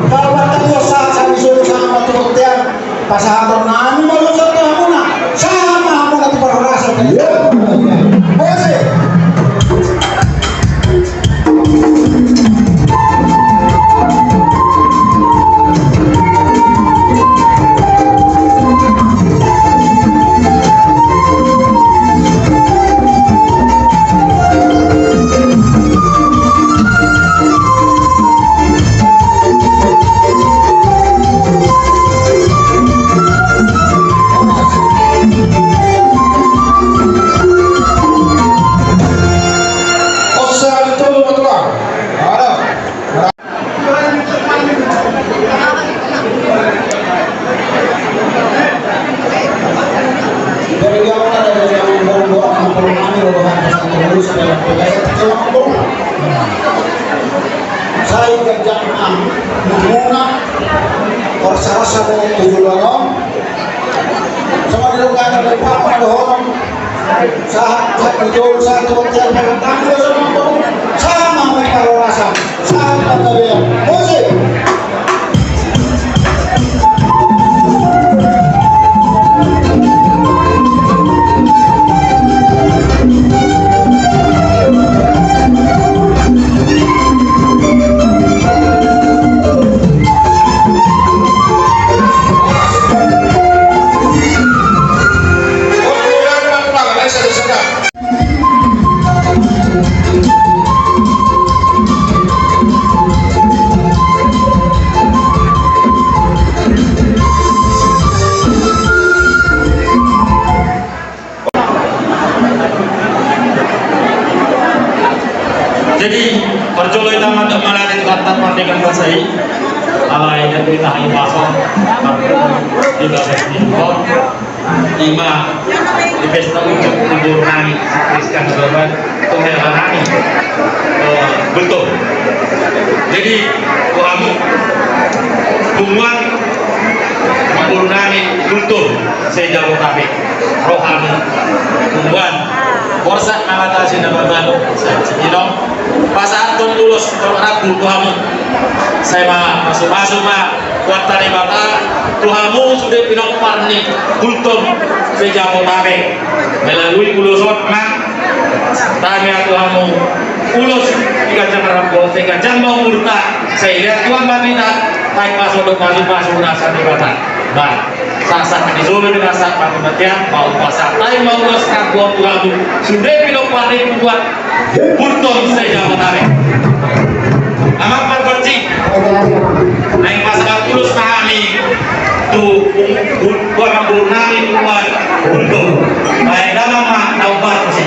Kalau bertemu saat sami sulu sama tu buktian, pasahaton nami malu satu hamuna. Sama hamuna tu parhorasan. Iya. Musik. Sai ganjang ma umurmuna, horas-horas ma tu joloan on. Songon didok angka na di papa dohonon. Sahat, sahat betul, sahat tu bangsa, sahat tu bangsa, sahat tu bangsa, sahat ma mari parhorasan, sahat ma mari. Musik. Jadi, parjolo hita mandok mauliate tu Tuhanta pardenggan basa i, alai ndang hita hahipason, di bagasan ni on, ima, di pesta ucok ni boru nami, Rizka Nababan, tu hela nami, eh, Guntur. Jadi, tu hamu, punguan, boru nami, Guntur, se-Jabodetabek, roha ni, punguan, Borsak ma hata ni Debata, sai sidino pasahathon ulos tu anak tu hamu. Sai ma pasupasu ma Tuhanta Debata tu hamu sude pinompar ni Gultom se-Jabodetabek. Melalui ulos on ma tamiang tu hamu ulos di ganjang rambu, di ganjang ma umurta, sai dilehon Tuhan ma hita, tai pasodok pasupasu na sian Debata. Ba, sahat-sahat ni jolo ni sahat-sahat ni mate, ba, pasahat ma ulos rambu on tu hamu sude pinompar ni Gultom se-Jabodetabek. Amang pargonsi, naeng pasahat ulos ma hami tu boru nami, tu boru Gultom. Baen damang ma, na umpargonsi.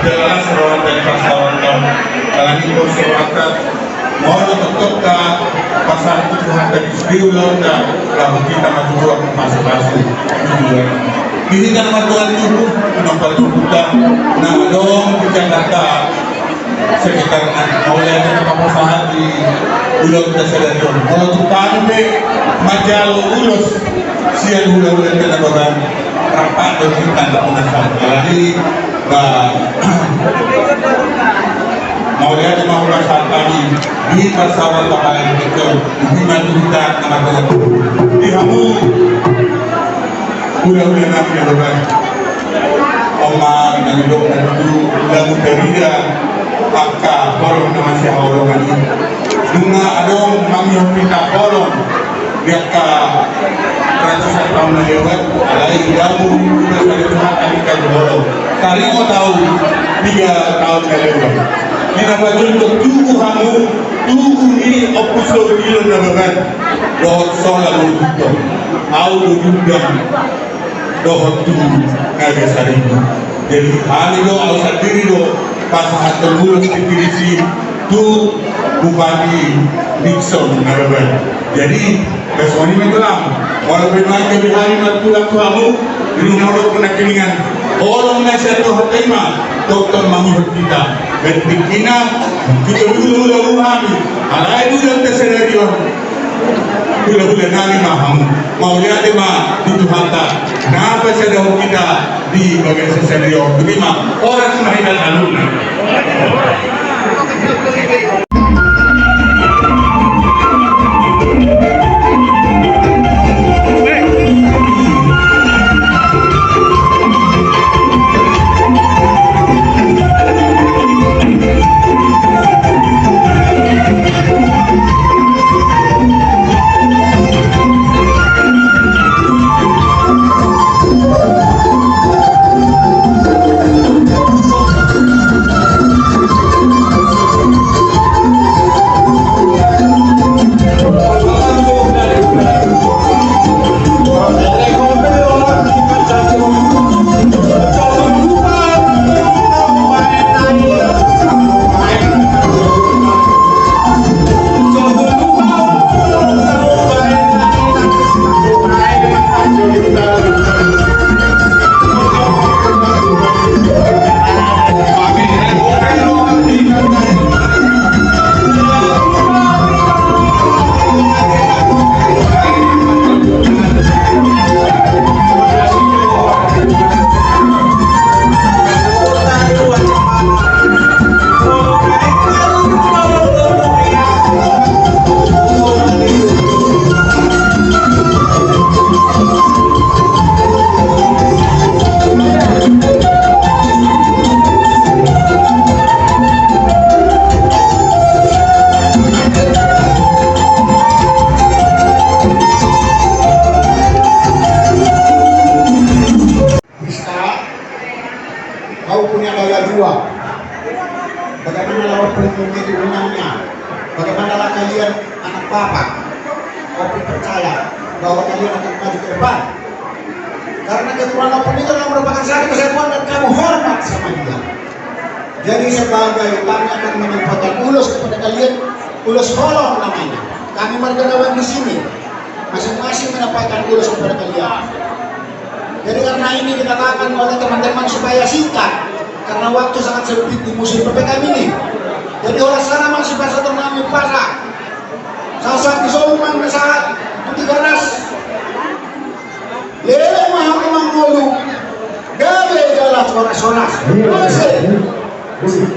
Jelas roha dan pasaran kau. Alani kau suarakan. Molo toktok ka pasal tujuh hata di studio londa, lalu kita masuk ruang pasu-pasu. Di sini nama Tuhan tubuh, nama Tuhan tubuh. Nah, dong di Jakarta. Sekitar, nah, mauliate ma pasahat di ulos na sadari on. Molo tu hami pe manjalo ulos sian hulahula Nababan, rap do hita na pasahat. Alani, ba, mauliate ma pasahat hami di pasahat tapalan betul di manu hita na margogo di hamu. Hulahula nami Nababan. Oma nami dok nami tu lagu tarida angka holong na masihaholongan i. Nunga adong mangihut hita holong di angka ratusan taon na lewat, alai lagu udah sada Tuhan kami kaji holong. Tarima tahu tiga taon na lewat. Di na pajuntuk tubuh hamu, tubuh ni Ompu Sodilon Nababan. Dohot sola do duduk. Au do duduk. Dohot tu Nagasaribu. Jadi hami do, au sandiri do pasahathon ulos di P D C tu Bupati Nixon Nababan. Jadi songon i ma tulang, walaupun nunga gabe hami martulang tu hamu, di rumah rumah nangkiningan, holong na sian Tuhanta i ma tongtong mangihut hita. Jadi tingkina, hita hulahula hami, alai do hita sadari on. Hulahula nami ma hamu. Mauliate ma di Tuhanta na pasadahon hita di bagasan sadari on. Boti ma, horas ma hita saluhutna. Bagaimana lawan pelindung itu menangnya? Bagaimana lah kalian anak bapak? Opi percaya bahwa kalian akan maju ke depan. Karena keturunan Opi itu adalah merupakan satu kesatuan dan kamu hormat sama dia. Jadi sebagai kami akan menyampaikan ulos kepada kalian, ulos holong namanya. Kami marga Dawan di sini masing-masing menyampaikan ulos kepada kalian. Jadi karena ini dikatakan oleh teman-teman supaya singkat, karena waktu sangat sempit di musim P P K M ini. Jadi holan sada ma sipasada nami, pasa. Sahat-sahat ni sombang, sahat putih ganas. Leleng ma hamu mangolu, gabe jala horas-horas. Musik.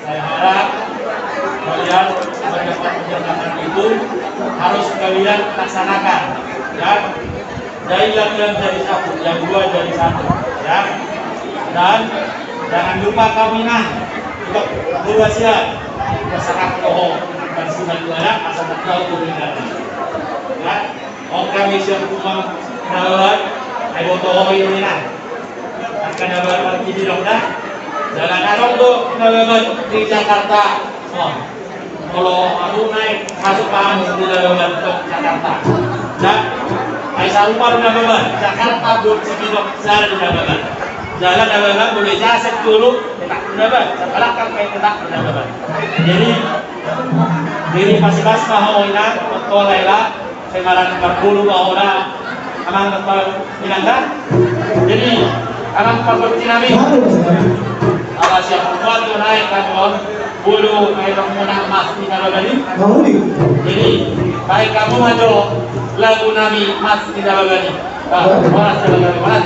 Saya harap kalian mendapat undangan itu harus kalian laksanakan, ya. Jadi kalian jadi satu, yang dua jadi satu, ya. Dan jangan lupa kawin, nah, untuk dua siap masyarakat Toho dan sudah dua anak asal tak tahu. Ya. Oke, misi yang kumang nalar, ayo Toho ini, nah. Angka na baru di dong dah. Jala adong do na baru di Jakarta. Oh. Kalau aku naik masuk paham di na baru di Jakarta. Nah, ai sarupa na baru Jakarta buat si Bidok sana di na baru. Jala na baru boleh jasek dulu, kita na baru. Sekarang kan kayak kita na baru. Jadi, jadi pasti pas mau ina, betul lah. Sai marangkup ma hona, amang, inang da. Jadi, amang pargonsi nami. Ala siap buat tu naik kan, on. Bulu, naik muna mas di na baru ni. Jadi, baen hamu ma jo lagu nami mas di na baru ni. Nah, horas, horas, horas.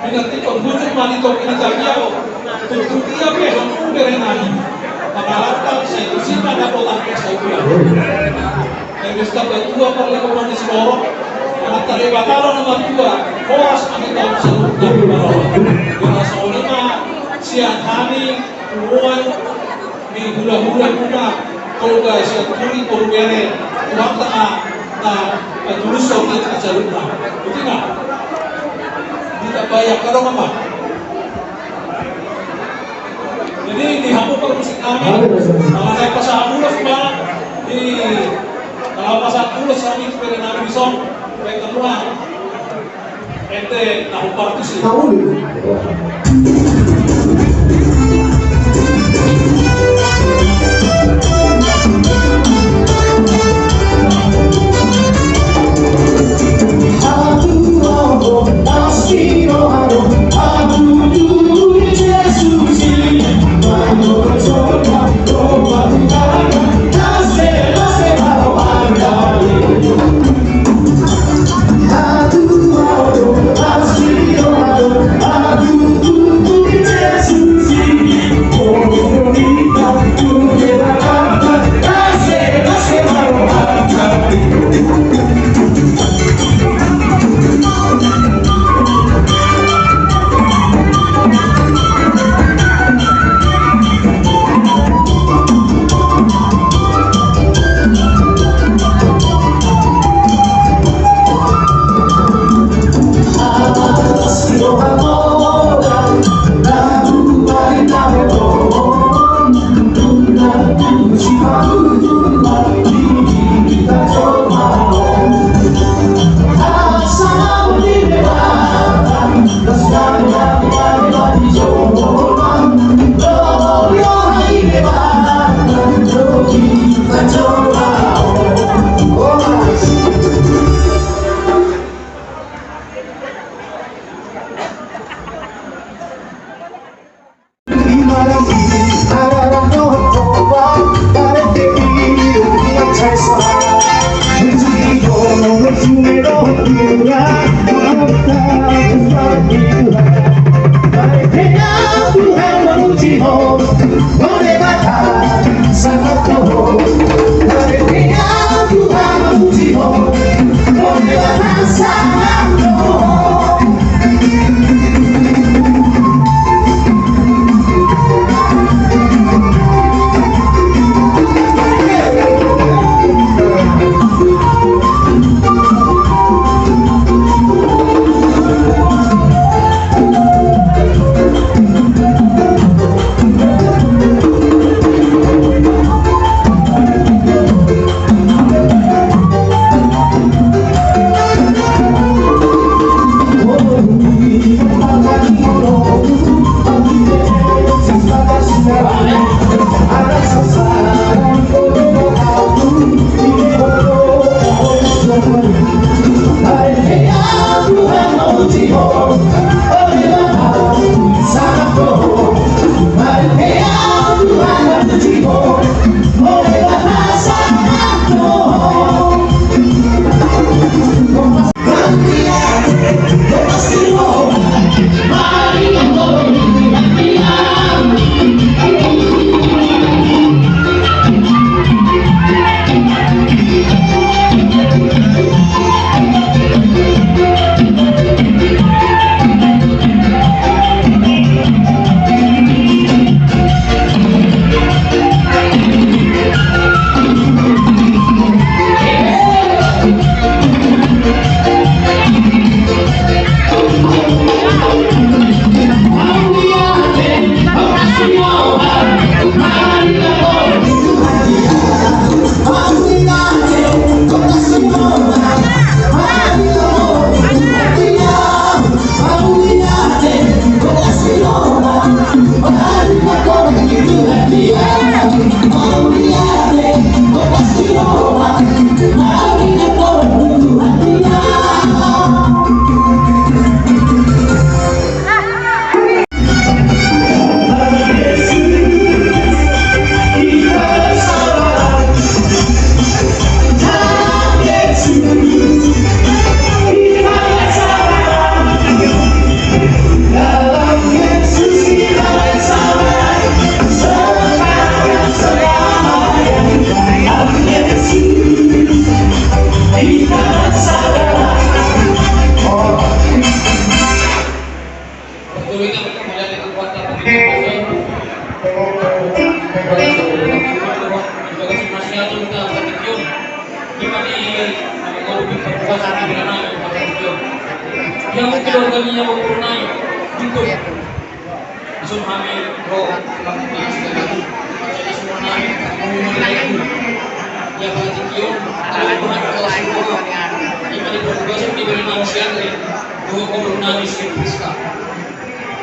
Pinantikhon hujung ma ni topi ni tapiaon, tutu ia pe hamu bere nami, mangalangka sai tusi ma dapotan pe sai tusi. Eme sitabatua parlinggoman ni sidorok, Amanta Debata do na matua, horas ma hita on saluhutna. Jala songon i ma sian hami, tubuan, Hulahula, hulahula, Toga sian Turi, Toga bere, Tuhanta na, na, na tulus, Toga na saluhutna. Itulah. Hita baen, kalau apa? Jadi di hamu parmusik nami, kalau naik pasahat ulos, Pak, di, kalau pasahat ulos, kami bere nami di son, baik ketua. Ente na hupartusi. Tahu ni.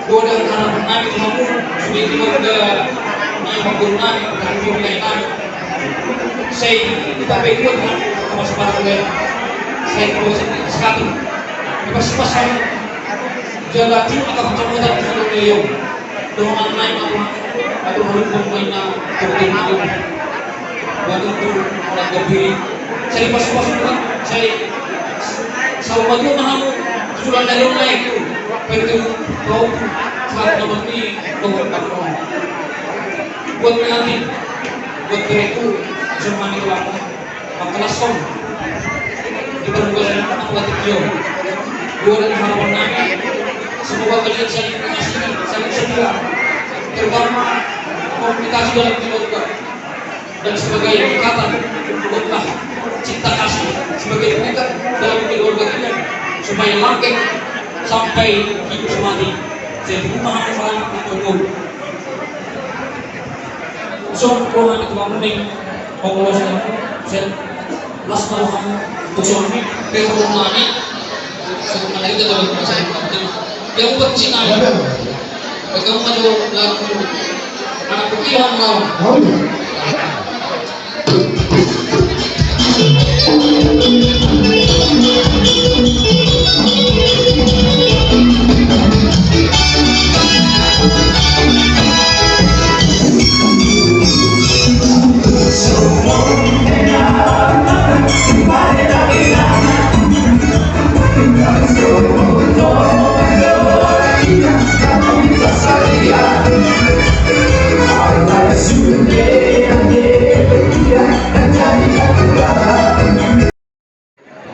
Godang harapan nami tu hamu, sude keluarga ni amangboru nami, harapan nami. Sai ditambai Tuhan hamu, hamu sabar, sai ditambai Tuhan hamu. Dipasupasu hamu jala tiur angka pansamotan tu joloan ni ari on. Dohonon nami ma tu hamu, atur hamu ma inna, atur hamu. Buat itu, orang kebiri. Sai dipasupasu Tuhan, sai saur matua ma hamu tu joloan ni ari on, lae tu. Baik tu, bau tu, sahat nama ni, dohot nama. Buat ni hati, buat bereku, semua itu lah. Mangkalashon di parbuasan na patik i on. Dua dan harapan nami, semoga kalian saling mengasihi, saling setia, terutama komunikasi dalam keluarga dan sebagai ikatan, buatlah cinta kasih sebagai pengikat dalam keluarga kalian supaya langgeng sampai hidup semati. Jadi rumah anak anak untuk Songon na tuamu ning, molo songon, las ma roham tu songon i, pe roham nami. Songon na itu, kalau masa itu, dia ubah Cina ya. Kamu maju lagu anak putih yang mau.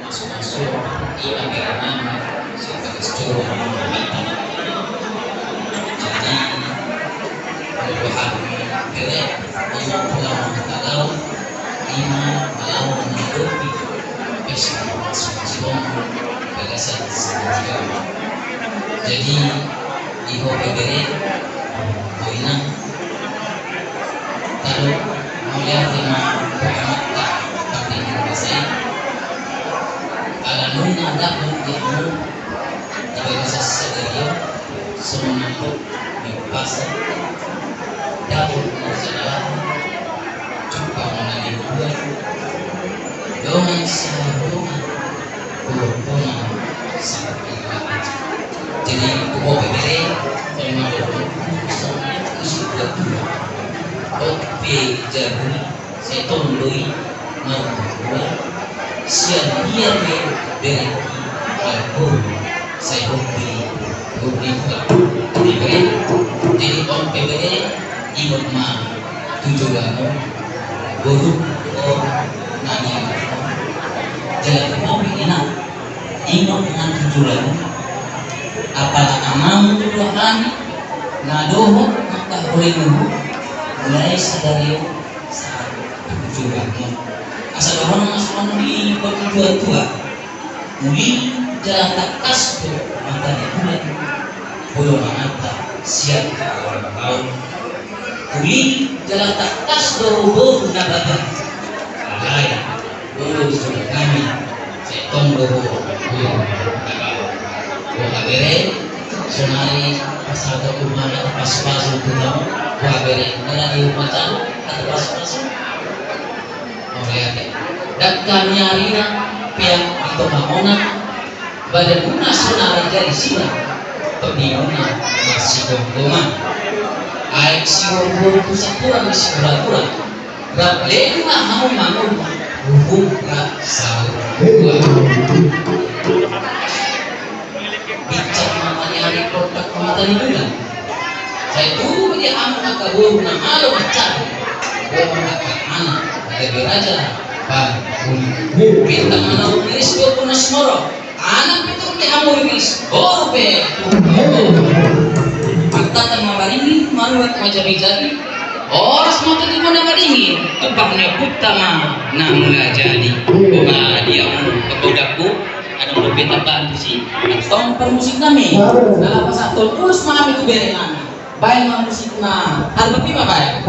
Masuk-masuk, ima bere nami, sian bagas joro. Jadi, molo hami bere, ima pulang mangkadao, ima melawan menghadapi pesta masuk-masuk bagasan sejauh. Jadi, di ho pe bere, ho inang, Talo, mauliate ma tu amanta, pande ni basa i. Ala nunga dapot di hamu, di bagasan sadari on, songon na dohot ni umpasa, dapot ni jalahan, jumpa ma na nian, dongan sahadoman. Jadi, tu ho pe bere, pe mandok, usik dua dua. Ope jabu, sai tong do i, marhua, sian dia pe bere, marhua, sai hobi, hobi dua. Jadi, bere, jadi on pe bere, ingot ma tu joloan on, boru, o, na nian. Jala tu ho pe inang, ingot ma tu joloan on. Apala amang tu dohot hami, na dohot mangkaholongi ho, mulai sadari on sahat tu joloan on. Asa dohonon ma songon na didok ni tua-tua. Uli jala tangkas do mata ni bulan, molo manata sian awan-awan. Uli jala tangkas do boru na baban. Alai, boru songon nami, sai tong do ho, boru na baban. Boha bere, sonari pasahaton ma hata pasupasu tu hamu, boha bere, nunga di rumah tangga, hata pasupasu. Mauliate. Dangka ni arina, peak di tonga mona, badanmuna sonari jadi sira, tondimuna marsigomgoman. Aek sigomgom tu sampuran ni sihura-hura, rap leleng ma hamu mangolu, uhum rap saur. Bincang ma maniari portak mata ni bulan. Sai tubu dia anak angka boru na malo mancari. Boru angka anak, ada beraja, bang, uli. Bintang anak ulis, boru na sumoro. Anak pitu dia amu ulis, boru pe. Pantatan ma marini, maruat ma jabi-jabi. Horas ma tu tubu na madingin, tupak ni ompunta ma na mula jadi. Boha dia manu, kepodaku, ada mulu beta bantu si, tong permusik nami, na lapas atau tulus ma nami tu bere nami. Baen ma musik na, harus bima baen.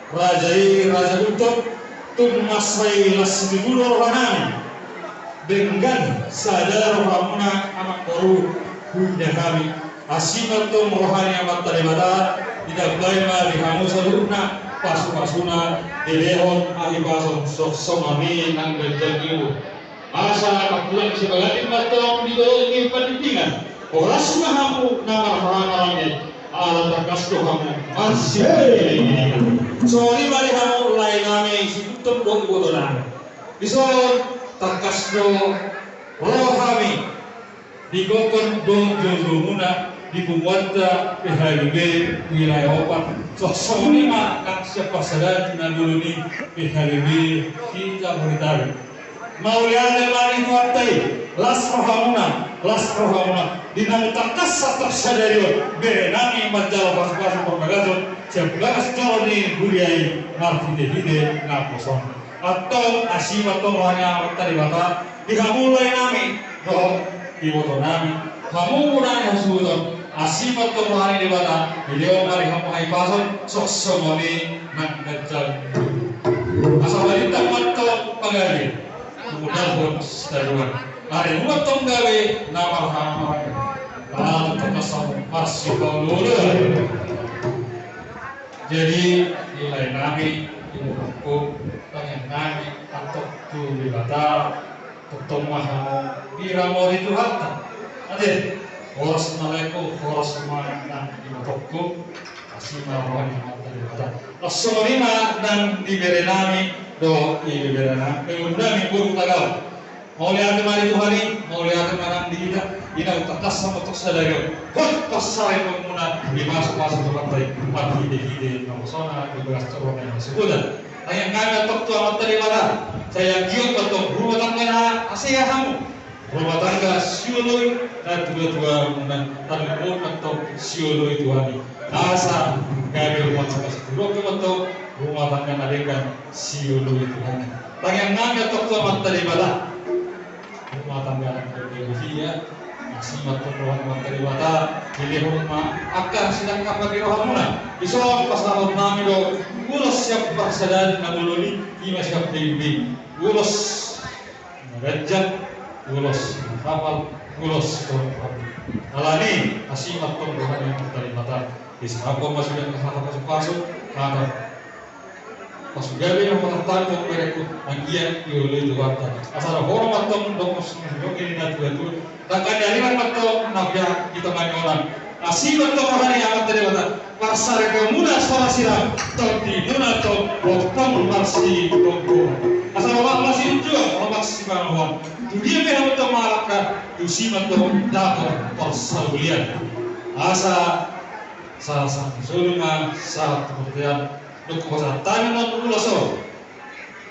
Raja i, raja Buton, tung mansai las situtu do rohanami. Denggan sada rohamuna amangboru, huida hami. Asi ma tong roha ni Amanta Debata, ditambai ma di hamu saluhutna pasupasuna, dilehon hahipason songon i nang ganjang ni umur. Asa mangkulang sibagading ma tong di dolok ni Pandingdingan. Horas ma hamu na marhahamaranggi, ala tangkas do hamu marsipangidoidoan. Songon i ma di hamu laenami si Buton dohot ibotonami. Dison tangkas do ro hami di gokhon dohot joujouonmuna di punguanta P H B B wilayah opat. Songon i ma nang sian parsadaan na bolon i P H B B Sitamoritabe. Mauliate ma di Tuhanta i, las rohamuna, las rohamuna. Di na tangkas sahat sadari on, berenami manjalo pasupasu parbagason sian bagas joro ni huria i marhitehite naposona. Antong asi ma tong roha ni Amanta Debata di hamu laenami dohot ibotonami, hamu muna ni hasuhuton. Asi ma tong roha ni Debata, dilehon ma di hamu hahipason songon i nang ganjang. Asa balintang ma tong pagabe, mangudahon sitadoan. Ari ma tong gabe na marhahamaranggi, ala tangkas hamu marsipaolooloan. Jadi di laenami, ibotonku, tangiangnami antong tu Debata, tongtong ma hamu diramoti Tuhanta. Ate, horas ma laengku, horas ma nang ibotonku. Asi ma roha ni Amanta Debata. Las songon i ma nang di berenami dohot ibeberenami, eh, ibebere nami boru Hutagaol. Mauliate ma di Tuhan i, mauliate ma nang di hita, di na tangkas sahat tu sadari on. Hot, parsaripeonmuna dipasupasu Tuhanta i marhitehite naposona di bagas joro ni hasuhuton. Tangiangnami antong tu Amanta Debata, sai anggiat ma tong rumah tangga na hasea hamu, rumah tangga sioloi natuatuamuna, tangihon ma tong sioloi Tuhan i. Asa gabe rumah tangga situruan ma tong, rumah tangga na denggan sioloi Tuhan i. Tangiangnami antong tu Amanta Debata, rumah tangga na denggan. Asi ma tong roha ni Amanta Debata, dilehon ma angka sinangkapan ni rohamuna. Dison pasahatonnami do ulos sian parsadaan na bolon i, i ma sian P H B B. Ulos na ganjang, ulos na hapal, ulos na hapal. Alani, asi ma tong roha ni Amanta Debata, disahaphon ma sude angka hata pasupasu, hata pasupasu gabe na pasahathon tu berenku, anggiat dioloi Tuhanta. Asa dohonon ma tong dohot songon na nidok ni natuatua. Dangka ni ari ma tong na pea hita manyonan. Asi ma tong roha ni Amanta Debata, parsaripeonmuna so ra siram, tondimuna tong botima marsitomboan. Asa lomak ma silinjuang, lomak sipangahoan. Tu dia pe hamu tong mangalangka, tusi ma tong dapot parsaulian. Asa sahat tu solu ma sahat tu bontean. Dung hupasahat hami ma ulos on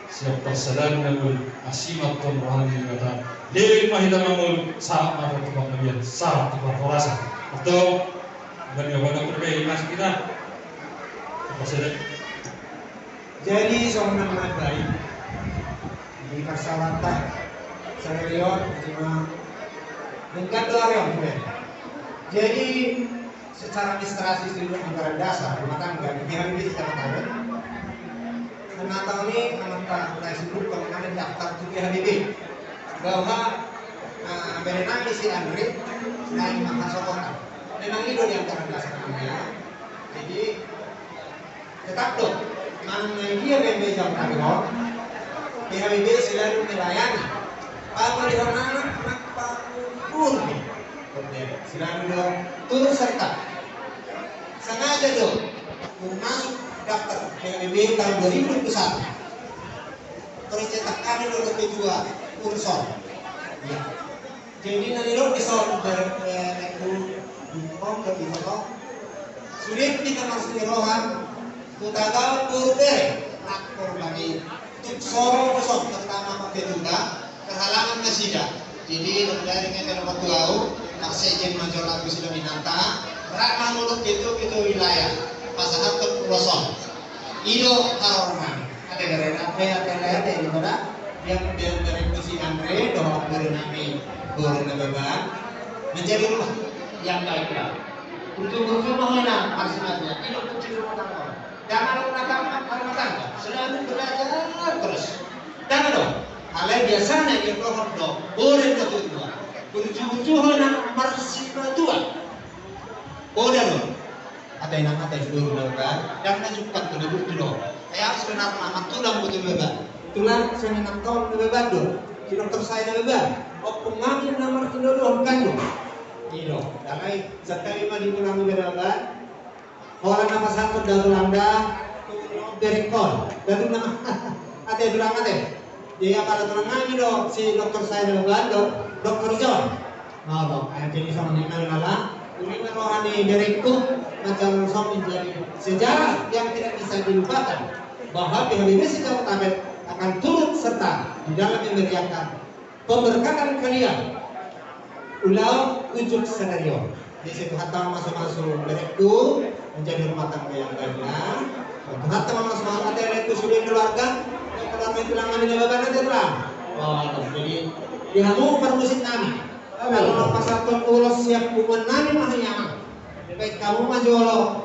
sian parsadaan na bolon i, asi ma tong roha ni Debata, leleng ma hita mangolu, sahat ma tong tu panggabean, sahat tu parhorasan. Antong, bani abang aku lebih masuk kita. Parsadaan. Jadi songon na mandai di parsadaan sadari on, ima denggan do ari on. Jadi secara administrasi, seluruh anggaran dasar rumah tangga di P H B B Kecamatan Tabanan, na taon i amanta na sibuk pengenaan daftar tu P H B B. Bahwa, ah, berenami si Andre naeng manghasohotan. Memang i do di anggaran dasar namanya. Jadi tetap do manang na dia memang jam tadi ho, P H B B selalu melayani. Pamulihon anak, anak pamulihon. Selalu do turut serta. Sengaja do masuk daftar P H B B tahun dua ribu dua puluh satu. Terus cetak kami do dua puluh dua unsur. Ya. Jadi na nidok dison dari, eh, aku dukung dari dison. Sulit hita marsiroha tu tagal boru bere, na porbani. Tuk soro dison, terutama Pak Ketua, terhalangan nasida. Jadi dari ngene waktu au, Pak Sekjen Major Agus Sudaminanta, rak manurut itu, itu wilayah pasahat ke puloson. I do haroro nami. Ada gara-gara apa ya, ada ada di mana? Yang dia dari si Andre, dohot boru nami, boru na bebang. Menjadi rumah yang baiklah. Ujung-ujung mana maksudnya? I do kunci rumah tangga. Jangan rumah tangga, rumah Alai biasana didokhon do, boru do tutua. Burju-burju ho nang marsimatua. Poda do. Ate nang ate, boru na baban, ndang na jungkat tu na burju do. Ai au sebenarna, amang tulang boru na baban. Tulang sian inang tong na baban do. Si dokter Sae na baban. Ompung nami na martinodohon kan do. I do. Alai, satabi ma di tulang na baban. Holan na pasahathon da tulang da, tu berengkon. Da tulang, ate tulang ate. Jadi apala tulang nami do, si dokter Sae na baban do, dokter John. Molo, eh, jadi songon i ma, ala, uli na roha ni berengku, macam songon i jadi sejarah yang tidak bisa dilupakan, bahwa P H B B se-Jabodetabek akan turut serta di dalam memeriahkan pemberkatan kalian. Ulaon unjuk sadari on. Jadi sai Tuhanta mamasu-masu berengku menjadi rumah tangga yang gagah. Tuhanta mamasu-masu ate berengku, sude keluarga, keluarga tulang nami na baban, ate tulang. Wah, jadi di hamu parmusik nami. Kalau pasahathon ulos sian punguan nami ma hami, amang. Baen hamu ma jolo.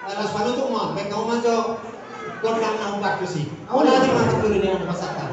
Laos panutup ma, baen hamu ma jo gondang na umpat tusi. Ula di mana dulu dengan masakan.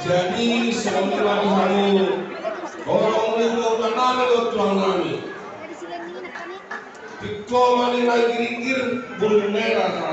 Jadi songon i ma di hamu, holong ni boru nami dohot tulang nami. Tingko ma nian ginggir, bulung merah.